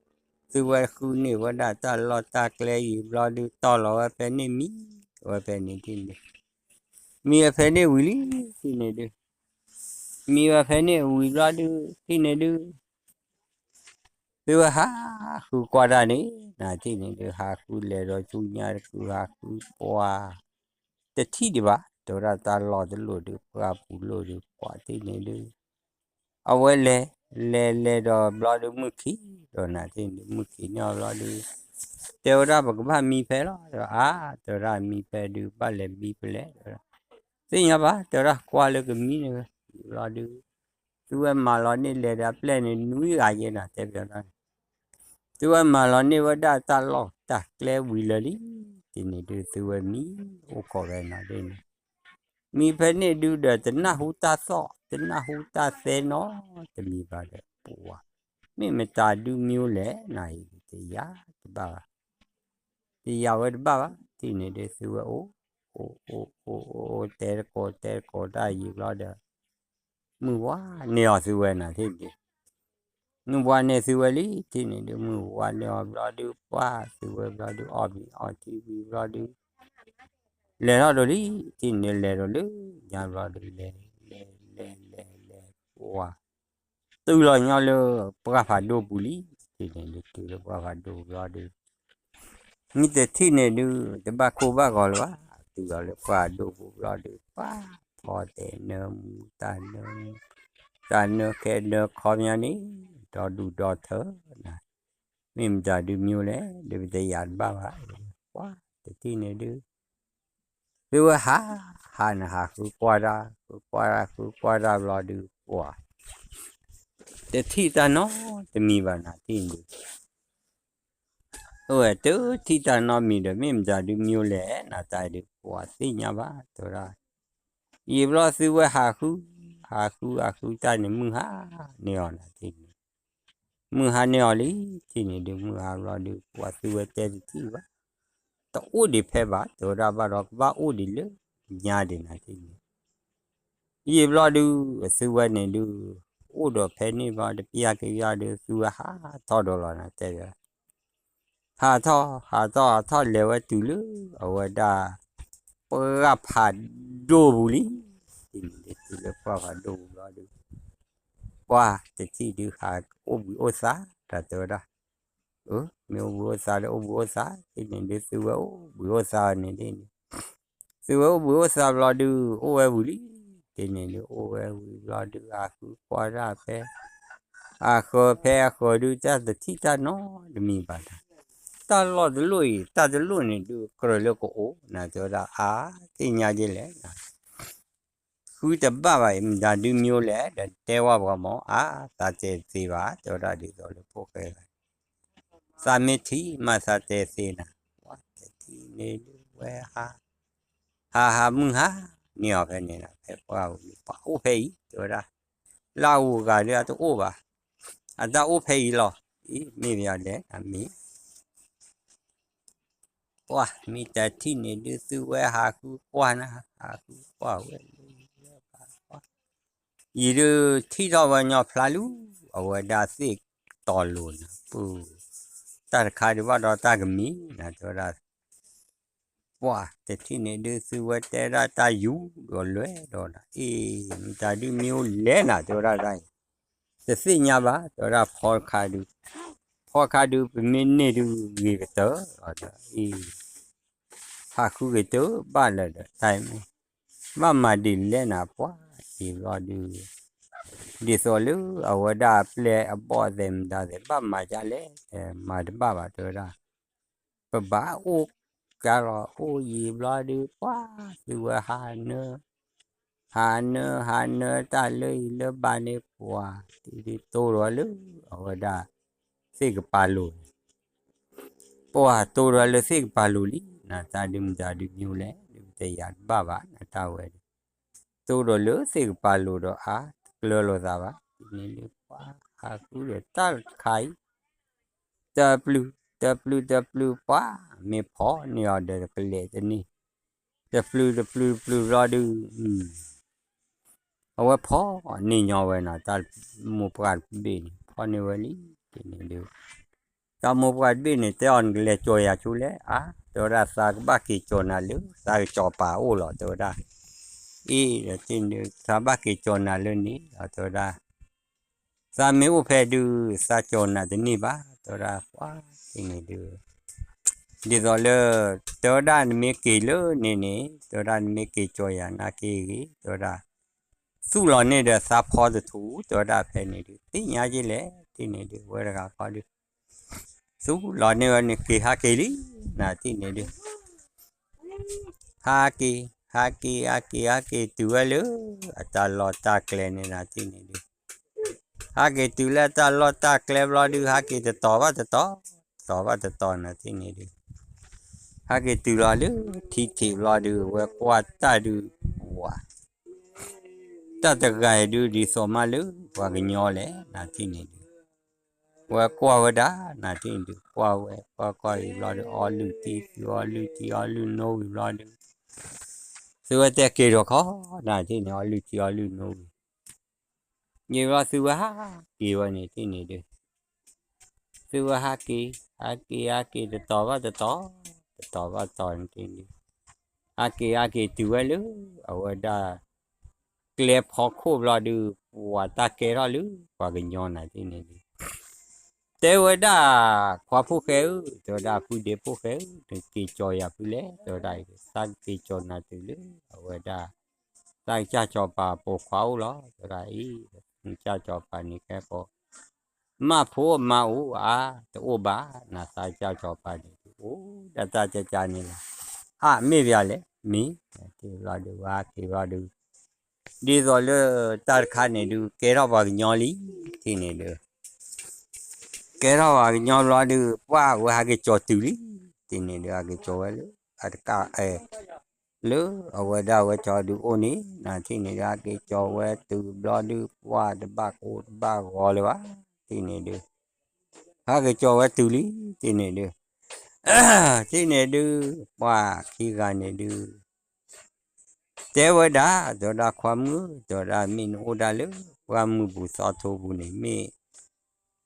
သုဝဲဃုန့ၢ်ဝဲဒၣ်တၢ်လီၢ်တၢ်ကျဲအံၤဘျီဒုး တီၢ်လီၤဝဲဖဲန့ၣ်မံ ဝဲဖဲန့ၣ်ထံၣ်န့ၣ် မံဝဲဖဲန့ၣ်ဝံၤလံ ထံၣ်န့ၣ်ဒုး မံဝဲဖဲန့ၣ်ဝံၤဘျီဒုး ထံၣ်န့ၣ်ဒုး သုဝဲဟးဃုကွၢ်တၢ်န့ၣ် နၤထံၣ်န့ၣ်ဒုး ဟးဃုလဲၤဒီးဆူညါတကုာ် ဟးဃုပှၢ် တထံၣ်ဒံးဘၣ် တဲဝဲဒၣ်တၢ်လီၢ်တလိၣ်ဒုး ပှၢ်ပူၤလိၣ်ဒုးကွၢ်ထံၣ်န့ၣ်ဒုး အဝဲလဲၤ လဲၤ လဲၤဒီးဘျီဒုး မုၢ်ခံဒီးနၤထံၣ်န့ၣ်ဒုး မုၢ်ခံန့ၢ်အီၤဘျီဒုး တဲဝဲဒၣ်ပကဘၣ်မံဖဲလီၤ ဒီးအါ တဲဝဲဒၣ်မံဖဲဒုး ဘၣ်လဲၤမံဖဲလဲၣ် တဲဝဲဒၣ် သ့ၣ်ညါဘၣ် တဲဝဲဒၣ်ကွၢ်လၢကမံန့ၣ်ဝဲ ဘျီဒုး သုဝဲမၤလီၤန့ၢ်လဲၤဒီးအပျဲၢ်န့ၣ် နွံဂၤယဲၢ်နၤ တဲပၠးဒၣ်န့ၣ် သုဝဲမၤလီၤန့ၢ်ဝဲဒၣ်တၢ်လီၢ်တၢ်ကျဲဝံၤလၢာ်လံ ထံၣ်န့ၣ်ဒုး သုဝဲမံအိၣ်ခိးဝဲနၤဒ်န့ၣ် မံဖဲန့ၣ်ဒုးဒီး တနၢ်ဟူတၢ်သီၣ် တနၢ်ဟူတၢ်သဲနီတမံၤဘၣ်ဒီး ပှၤ မ့ၢ်မတၤဒုးမံလဲၣ် နၤအံၤတယာ်တဘၣ်ဘၣ် တယာ်ဝဲတဘၣ်ဘၣ် ထံၣ်န့ၣ်ဒုး သုဝဲအိၣ် အိၣ် အိၣ် အိၣ် အိၣ် အိၣ် တဲတကိး တဲတကိးတၢ်ယံာ်ဘျီဒီး မုၢ်ဝါန့ၢ်အီၤသုဝဲနၤထံၣ်န့ၣ်ဒုး မုၢ်ဝါန့ၢ်သုဝဲလံ ထံၣ်န့ၣ်ဒုး မုၢ်ဝါန့ၢ်အီၤဘျီဒုး ပှၢ်သုဝဲဘျီဒုး အီၣ်မ့ၤအီထံဝံၤဘျီဒုး လဲၤထီၣ်ဒိၣ်လံ ထံၣ်န့ၣ်ဒုး လဲၤဒီးလၢညါဘျီဒုး လဲၤ လဲၤ လဲၤ လဲၤ လဲၤ ပှၢ် တုၤလီၤညီလၢပှၢ်ဖးဒိၣ်ပူၤလံ ထံၣ်န့ၣ်ဒုး တုၤလၢပှၢ်ဖးဒိၣ်ဘျီဒုး မ့ၢ်တထံၣ်န့ၣ်ဒုး တဘၣ်ကိၢ်ဘၣ်ဂီၤလၢၤဘၣ် တုၤလီၤလၢပှၢ်ဒိၣ်ပူၤဘျီဒုး ပှၢ်ဖီတဲာ်နၢမူတၢ်နၢ တၢ်နၢခဲနၢခီပညီန့ၣ် ဒီဒူၣ်ဒီထၢနၤ မ့ၢ်မတၤဒုးမံလဲၣ် ဒုးပတယာ်တဘၣ်ဘၣ် ပှၢ်တထံၣ်န့ၣ်ဒုး သုဝဲဟး, ဟးန့ၣ်ဟးဃုကွၢ်တၢ်, ဃုကွၢ်တၢ် ဃုကွၢ်တၢ်ဘျီဒုး ပှၤ တထံၣ်တၢ်နီတမံၤဘၣ်နၤတ့ၢ်ဒုး, အဝဲတထံၣ်တၢ်နီတမံၤဒီး မ့ၢ်မတၤဒုးမံၤလဲၣ်နၤတၢ်ဒုး ပှၤသ့ၣ်ညါဘၣ် တဲဝဲဒၣ်, ယံာ်ဘျီသုဝဲဟးဃု, ဟးဃုဟးဃုတၢ်န့ၣ် မုၢ်ဟါန့ၢ်အီၤနၤတ့ၢ်ဒုး မုၢ်ဟါန့ၢ်အီၤလံ, တ့ၢ်န့ၣ်ဒုး မုၢ်ဟါဘျီဒုး ပှၤသုဝဲတဲတထံၣ်ဘၣ်, တအိၣ်ဒံးဖဲဘၣ် တဲဝဲဒၣ် ဘၣ်ဒီးကဘၣ်အိၣ်ဒံးလၢညါဒံးနၤတ့ၢ်န့ၣ်, ယံာ်ဘျီဒုး အသုဝဲန့ၣ်ဒုး အိၣ်ဒီးဖဲန့ၣ်ဘျီ တပျၢ်က့ၤယၤဒုး သုဝဲဟးထီၣ်ဒီးလီၤနၤတဲဝဲ ဟးထီၣ် ဟးထီၣ် ဟးထီၣ်လဲၤဝဲတုၤလၢ အဝဲဒၣ် ပှၢ်ဖးဒိၣ်ပူၤလံ, တုၤလၢပှၢ်ဖးဒိၣ်ပူၤဘျီဒုး ပှၢ်တထံၣ်ဒုး ဟးအိၣ်ဘှံးအိၣ်သါ တၢ်တဲဝဲဒၣ်, မ့ၢ်အိၣ်ဘှံးအိၣ်သါဒီး အိၣ်ဘှံးအိၣ်သါ တ့ၢ်န့ၣ်ဒုး သုဝဲအိၣ်ဘှံးအိၣ်သါန့ၣ်ဒ်န့ၣ်, သုဝဲအိၣ်ဘှံးအိၣ်သါဘျီဒုး အိၣ်ဝဲဝံၤလံ, တ့ၢ်န့ၣ်ဒုး အိၣ်ဝဲဝံၤဘျီဒုး ဟးဃုကွၢ်တၢ်ဖဲ အဃၢၤဖဲအဃၢၤဒုး တၢ်တထံၣ်တၢ်နီတမံၤဘၣ်နၤ, တၢ်လီၢ်တလီၢ်အံၤ တၢ်တလီၢ်န့ၣ်ဒုး ကြၢးလၢကအိၣ်နၤ တဲဝဲဒၣ် အါ သ့ၣ်ညါယဲလဲၣ်နၤ ဃုတဘၣ်ဘၣ်အံၤ မတၤဒုးမံၤလဲၣ် ဒီးတဲဝဲပှၤမၢ် အါ သးတဲသ့ဘၣ် တဲဝဲဒၣ်ဒ်သိးလၢဖိၣ်ဃဲဂၤ သးမ့ၢ်ထံၣ်မးသးတဲသ့နၤ, ပှၤတထံၣ်န့ၣ်ဒုးဝဲဟး, ဟးဟးမုၢ်ဟါန့ၢ်အီၤဖဲန့ၣ်လီၤ, ဖဲပှၢ်ပူၤလံ ပှၤအိၣ်ဖဲအံၤ တဲဝဲဒၣ်, လၢအဂုၤအဂၤဒုးအတအိၣ်ဘၣ်, အတၢ်အိၣ်ဖဲအံၤလီၤ, အံၤ မ့ၢ်ပယီၤလဲၣ် အမ့ၢ် ပှၤမ့ၢ်တထံၣ်န့ၣ်ဒုး သုဝဲဟးဃုကွၢ်နၤ ဟးဃုကွၢ်ဝဲလၢ ယံာ်ဒုးထံၣ်ထီၣ်ဝဲညီဖျါလူၤ အဝဲဒၣ်သ့ၣ်တီၤလိၤနၤ ပူၤ, တၢ်တခါဒုးဘၣ်ဒီးတၢ်ကမံၤနၤ တဲဝဲဒၣ်, ပှၤတထံၣ်န့ၣ်ဒုး သုဝဲတဲဒၣ်တၢ်ယူၤဒီးလွဲၢ်ဒီးနၤ အ့ၣ် မတၤဒုးမံၤအိၣ်လဲၣ်နၤ တဲဝဲဒၣ်တၢ်အံၤ, တသ့ၣ်ညါဘၣ် တဲဝဲဒၣ် ဖီတခါဒုး, ဖီတခါဒုး ပမ့ၢ်န့ၢ်ဒုးဂ့ၤကတၢၢ်လီၤဒီး အ့ၣ် ဟးဃုက့ၤတဘၣ်လၢၤဒီး တၢ်အံၤမ့ၢ် ဘၣ်မၤဒ်လဲၣ်နၤ ပှၤအံၤဘျီဒုး, ဒ်သိးလၢအဝဲဒၣ်အပျဲၢ်အဘီၣ်သဲးမတၤသဲး ဘၣ်မၤဒ်လဲၣ်, မၤတဘၣ်ဘၣ် တဲဝဲဒၣ်, ပဘၣ်အိၣ်ကါလီၤ အိၣ်ယံာ်ဘျီဒုး ပှၤသုဝဲဟးနၢ ဟးနၢ ဟးနၢတၢ်လၢအံၤလၢဘၣ်န့ၣ် ပှၤတံၤဒုးတိၢ်ဒီးလၢ အဝဲဒၣ် သ့ၣ်ကပၤလိၤန့ၣ် ပှၤတိၢ်ဒီးလၢသ့ၣ်ကပၤလိၤလံ နတၢ်ဒုးမတၤဒုးမံၤလဲၣ် ဒုးတယာ်တဘၣ်ဘၣ် နတၢ်ဝဲန့ၣ် တိၢ်ဒီးလၢသ့ၣ်ကပၤလိၤဒီးအါ တကျၢၤလိာ်သးဘၣ် ဒ်န့ၣ်လၢပှၤဟးဃုဒီးတၢ်တခါအံၤ တပျုၢ် တပျုၢ် တပျုၢ် ပှၤမ့ၢ်ဖီၣ်န့ၢ်အီၤဒီးကလဲၤတန့ၢ် တပျုၢ် တပျုၢ် တပျုၢ်ဘျီဒုး အဝဲဖီၣ်န့ၢ်ညီဝဲနီၤ တၢ်မိၢ်ပှၢ်တဘ့ၣ်န့ၣ် ဖီၣ်န့ၢ်ဝဲလံ ဒ်န့ၣ်ဒုး တၢ်မိၢ်ပှၢ်တဘ့ၣ်န့ၣ် တဲအီၤနကလဲၤကၠီၤယၤဆူလဲၣ် အါ တဲဝဲဒၣ် သးကဘၣ်က့ၤကၠီၤနၤလၢ သးကစီၤပၤအိၣ်လီၤ တဲဝဲဒၣ် အ့ၣ် ဒီးတ့ၢ်န့ၣ်ဒုး သးဘၣ်က့ၤကၠီၤနၤလၢန့ၣ်လီၤ တဲဝဲဒၣ် သးမ့ၢ်အိၣ်ဖဲဒုး သးကၠီၤနၤတန့ၢ်ဘၣ် တဲဝဲဒၣ် ပှၤတ့ၢ်န့ၣ်ဒုး ဒ်သိးလၢ တဲဝဲဒၣ်နမ့ၢ်က့ၤလၢန့ၣ်န့ၣ် တဲဝဲဒၣ်နမ့ၢ်က့ၤကၠီၤယၤနာ်က့ဂ့ၤ တဲဝဲဒၣ် သူၣ်လီၤန့ၢ်ဒီးသးဖီတထူ တဲဝဲဒၣ်ဖဲန့ၣ်ဒုး သ့ၣ်ညါက့လဲၣ် တ့ၢ်န့ၣ်ဒုး ဝဲတဂၤဃီဒုး သူၣ်လီၤန့ၢ်ဝဲန့ၣ် က့ၤဟးက့ၤလံ နတ့ၢ်န့ၣ်ဒုး ဟးက့ၤ ဟးက့ၤ ဟးက့ၤ ဟးက့ၤတုၤဝဲလၢ အတၢ်လီၢ်တၢ်ကျဲန့ၣ် နတ့ၢ်န့ၣ်ဒုး ဟးက့ၤတုၤလၢတၢ်လီၢ်တၢ်ကျဲဘျီဒုး ဟးက့ၤတတီၤဘၣ်တတီၤ တတီၤဘၣ်တတီၤ နတ့ၢ်န့ၣ်ဒုး ဟးက့ၤတုၤလီၤလၢထံထံးဘျီဒုး ဝဲကွၢ်တၢ်ဒုး ဝၤ တၢ်တဂၤအံၤဒုး ဒ်သိးမးလၢပှၤကညီလဲၣ် နတ့ၢ်န့ၣ်ဒုး ဝဲကွၢ်ဝဲဒၣ် နတ့ၢ်န့ၣ်ဒုး ကွၢ်ဝဲ ကွၢ်ကွၢ်အံၤဘျီဒုး အီလုၢ်တံၢ်သု အီလုၢ်တံၢ်အီလုၢ်နိဝံၤဘျီဒုး သုဝဲတဲက့ၤဒီးခီ နတ့ၢ်န့ၣ် အီလုၢ်တံၢ်အီလုၢ်နိဝံၤ ယံာ်ဘျီသုဝဲဟးက့ၤဝဲန့ၣ် တ့ၢ်န့ၣ်ဒုး သုဝဲဟးက့ၤ ဟးက့ၤ ဟးက့ၤ တတီၤဘၣ်တတီၤ တတီၤဘၣ်တတီၤန့ၣ် တ့ၢ်န့ၣ် ဟးက့ၤ ဟးက့ၤတုၤဝဲလၢ အဝဲဒၣ် ကျဲဖီခိၣ်ဘျီဒုး ပှၤတၢ်ကဲထီၣ်လၢ ပှၤကညီနၤ တ့ၢ်န့ၣ်ဒုး တဲဝဲဒၣ် ခွါဖိၣ်ဃဲဧၢ တဲဝဲဒၣ် ဖုဒ့ဖိၣ်ဃဲဧၢ နက့ၤကၠီၤယၤဖုလဲၣ် တဲဝဲဒၣ် သးက့ၤကၠီၤနၤတုၤလၢ အဝဲဒၣ် သးကစၢ်စီၤပၤပိာ်ခွါအိၣ်လီၤ တဲဝဲဒၣ်အံၤ နကစၢ်စီၤပၤန့ၣ်ကဲပိာ် မၤဖိမၤအိၣ်အါ တအိၣ်ဘၣ် နသးကစၢ်စီၤပၤန့ၣ် အိၣ်ဒၣ်တၢ်ကကန့ၣ်လီၤ အါ မ့ၢ်ပယီၤလဲၣ် မ့ၢ်, ထံၣ်ဘျီဒုး ဝဲဟဲက့ၤဘျီဒုး, ဒ်သိးလၢတၢ်တခါန့ၣ်ဒုး ကဲထီၣ်ပှၤကညီလံ, ထံၣ်န့ၣ်ဒုး ကဲထီၣ်ပှၤကညီဘျီဒုး ပှၢ်ဝဲဟဲက့ၤကၠီၤတုၤလံ, ထံၣ်န့ၣ်ဒုး ဟဲက့ၤကၠီၤဝဲလၢ အတကးအဲ လၢအဝဲဒၣ်ဝဲကၠီၤဒုးအိၣ်န့ၣ် နထံၣ်န့ၣ်ဒုး ဟဲက့ၤကၠီၤဝဲတုၤဘျီဒုး ပှၢ်တဘၣ်ကိၢ်တဘၣ်ဂီၤလၢၤဘၣ်, ထံၣ်န့ၣ်ဒုး ဟဲက့ၤကၠီၤဝဲတုၤလံ, ထံၣ်န့ၣ်ဒုး ထံၣ်န့ၣ်ဒုး ပှၢ်ခံဂၤန့ၣ်ဒုး တဲဝဲဒၣ်, တဲဝဲဒၣ် ခွါမုၣ်, တဲဝဲဒၣ် မ့ၢ်နအိၣ်ဒၣ်လၢ ပှၢ်မုၢ်ပူၤသီထိပူၤန့ၣ် မ့ၢ်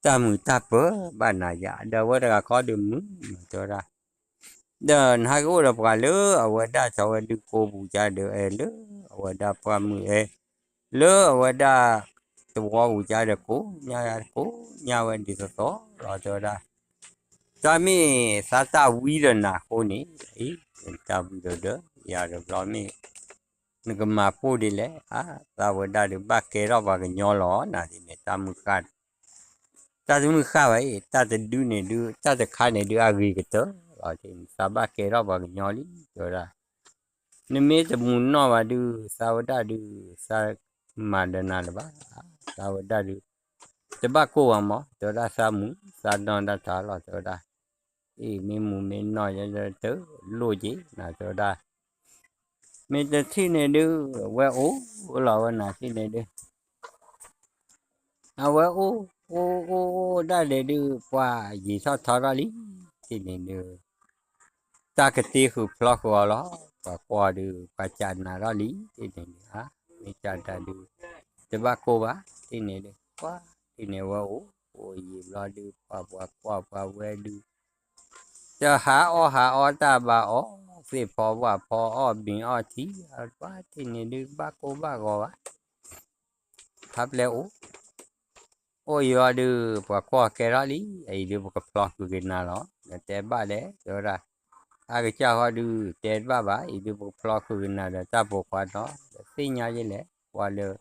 တၢ်မုာ်တၢ်ပၢၤဘၣ်နၤယၤ, ဒီးဝဲတဂၤခီဒုးမုာ်, တဲဝဲဒၣ် ဒီးနဟဲက့ၤအိၣ်ဒီးပှၤလၢအဝဲဒၣ်ကၠီၤဝဲဒုးကိပူၤကဒီးအဲၣ်လၢ အဝဲဒၣ်ပှၢ်မုၢ်အဲၣ် လၢအဝဲဒၣ်သဝီပူၤကဒီးကိးညါကိးညါဝဲဒ်သိးသိးလီၤ တဲဝဲဒၣ်, တၢ်မ့ၢ်သးတၢ်ဝံဒီးနၤအဃိန့ၣ် အံၤ တၢ်ဝံဒီးဒီး ယၤဒီးဘျီမ့ၢ် နကမၤပိၢ်ဒ်လဲၣ်, အါ သးဝဲဒၣ်ဒုးဘၣ်ကဲထီၣ်ပှၤကညီလီၤ နၤဒ်န့ၣ် တၢ်မုၢ်ဃၢ် တၢ်တမုၢ်ဃၢ်ဘၣ်အံၤ တၢ်တဒုန့ၣ်ဒုး တၢ်တခါန့ၣ်ဒုး အဂ့ၤကတၢၢ်လီၤ, သးဘၣ်ကဲထီၣ်ပှၤကညီလံ တဲဝဲဒၣ်, နမ့ၢ်တမူနီၣ်ဘၣ်ဒုး သးဝဲဒၣ်ဒုး သးမၤဒီးနၤလၢၤဘၣ်, သးဝဲဒၣ်ဒုး တဘၣ်ကိၢ်ဘၣ်မး တဲဝဲဒၣ် သးမူသးနီၣ်ဒၣ်တၢ်လီၤ တဲဝဲဒၣ်, အံၤမ့ၢ်မူမ့ၢ်နီၣ်ယတလိၣ်က့ၤ နၤတဲဝဲဒၣ် မ့ၢ်တထံၣ်န့ၣ်ဒုး ဝဲအိၣ်လီၤဝဲနၤထံၣ်န့ၣ်ဒုး အဝဲအိၣ် အိၣ်အိၣ်အိၣ်ဒၣ်လဲာ်ဒုး ပှၢ်ယံာ်ထီၣ်ထီထီၣ်လံ, ထံၣ်န့ၣ်ဒုး တၢ်ကတ့ဃုာ်ဖျီဃုာ်အီၤလီၤ, ပှၤကွၢ်ဒုး ပှၤကးနၤထီၣ်လံ, ထံၣ်န့ၣ်ဒုး မ့ၢ်ကးတၢ်ဒုး တဘၣ်ကိၢ်ဘၣ်, ထံၣ်န့ၣ်ဒုး ပှၢ် ထံၣ်န့ၣ်ဝဲအိၣ် အိၣ်ယံာ်ဘျီဒုး ပှၢ်ပှၤကွၢ်ပှၤဝဲဒုး တဟးအီၣ်ဟးအီတၢ်ဘၣ်အီၣ် သ့ၣ်ဖီဝၣ်ဖီအီၣ်ဘ့ၣ်အီၣ်ထံ ပှၢ်ထံၣ်န့ၣ်ဒုး ဘၣ်ကိၢ်ဘၣ်ဂီၤဘၣ်, ဖးပျဲၢ်အိၣ် အိၣ်ယံာ်ဘျီဒုး ပှၤကွၢ်ကဲထီၣ်လံ, အံၤဒုးပကဖျီဃုာ်က့ၤနၤလီၤ, နတဲဘၣ်လဲၣ် တဲဝဲဒၣ်, အကစၢ်ဃီဒုး တဲတဘၣ်ဘၣ်, အံၤဒုးပကဖျီဃုာ်က့ၤနၤဒီးတၢ်ပိာ်ခွါနီၤ, ဒီးသ့ၣ်ညါယဲလဲၣ် ကွၢ်လၢ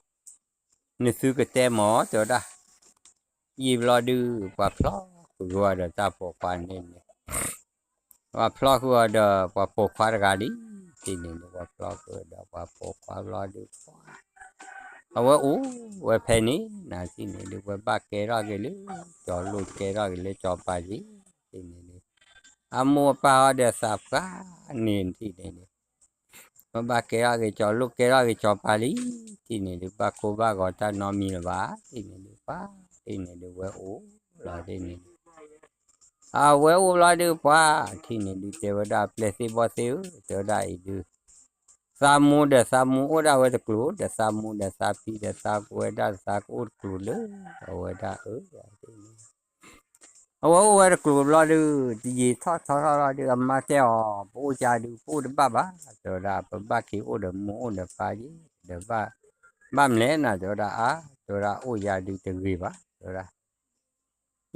နသုကတဲမၢ် တဲဝဲဒၣ်, ယံာ်ဘျီဒုး ပှၤဖျီဃုာ်က့ၤဝဲဒီးတၢ်ပိာ်ခွါန့ၣ်န့ၣ် ပှၤဖျီဃုာ်အီၤဒီးပှၤပိာ်ခွါတဂၤလံ, ထံၣ်န့ၣ်ဒုး ပှၤဖျီဃုာ်ဒီးပှၤပိာ်ခွါဘျီဒုး ပှၢ် အဝဲအိၣ်ဝဲဖဲန့ၣ် နၤထံၣ်န့ၣ်ဒုး ဝဲဘၣ်ကဲထီၣ်က့ၤလၢ ကၠီၤလိၣ်ကဲထီၣ်က့ၤလၢကၠီၤပၤက့ၤ, ထံၣ်န့ၣ်ဒုး အမိၢ်အပၢ်ဟီဒီးသးပှၢ်န့ၣ် ထံၣ်န့ၣ်ဒုး ပဘၣ်ကဲထီၣ်က့ၤကၠီၤလိၣ်ကဲထီၣ်က့ၤကၠီၤပၤလံ, ထံၣ်န့ၣ်ဒုး ဘၣ်ကိၢ်ဘၣ်ဂီၤတၢ်နီတမံၤလၢၤဘၣ်, ထံၣ်န့ၣ်ဒုး ပှၢ် ထံၣ်န့ၣ်ဒုး ဝဲအိၣ်လီၤ ထံၣ်န့ၣ်ဒုး အဝဲအိၣ်ဘျီဒုး ပှၢ် ထံၣ်န့ၣ်ဒုး တဲဝဲဒၣ် ပျဲၢ်သ့ၣ်ဘီၣ်သ့ၣ်ဧၢ တဲဝဲဒၣ်အံၤဒုး သးမိၢ်ဒီးသးမိၢ်အိၣ်ဒၣ်ဝဲတကျိၤ ဒီးသးမိၢ်ဒီးသးဖံဒီးသးကဝဲဒၣ်သးကအိၣ်တကျိၤလၢ အဝဲဒၣ်အၢ အဝဲအိၣ်ဝဲတကျိၤဘျီဒုး တယံာ်ထီၣ်ထီထီၣ်လီၤဒုး အမါတဲအီၤ ပအိၣ်ကၢဒုး ပအိၣ်တဘၣ်ဘၣ် တဲဝဲဒၣ် ပဘၣ်က့ၤအိၣ်ဒီးမိၢ်အိၣ်ဒီးပၢ်က့ၤ ဒီးဘၣ် ဘၣ်မလဲၣ်နၤ တဲဝဲဒၣ်အါ တဲဝဲဒၣ် အိၣ်ယၤဒုးတဂ့ၤဘၣ် တဲဝဲဒၣ်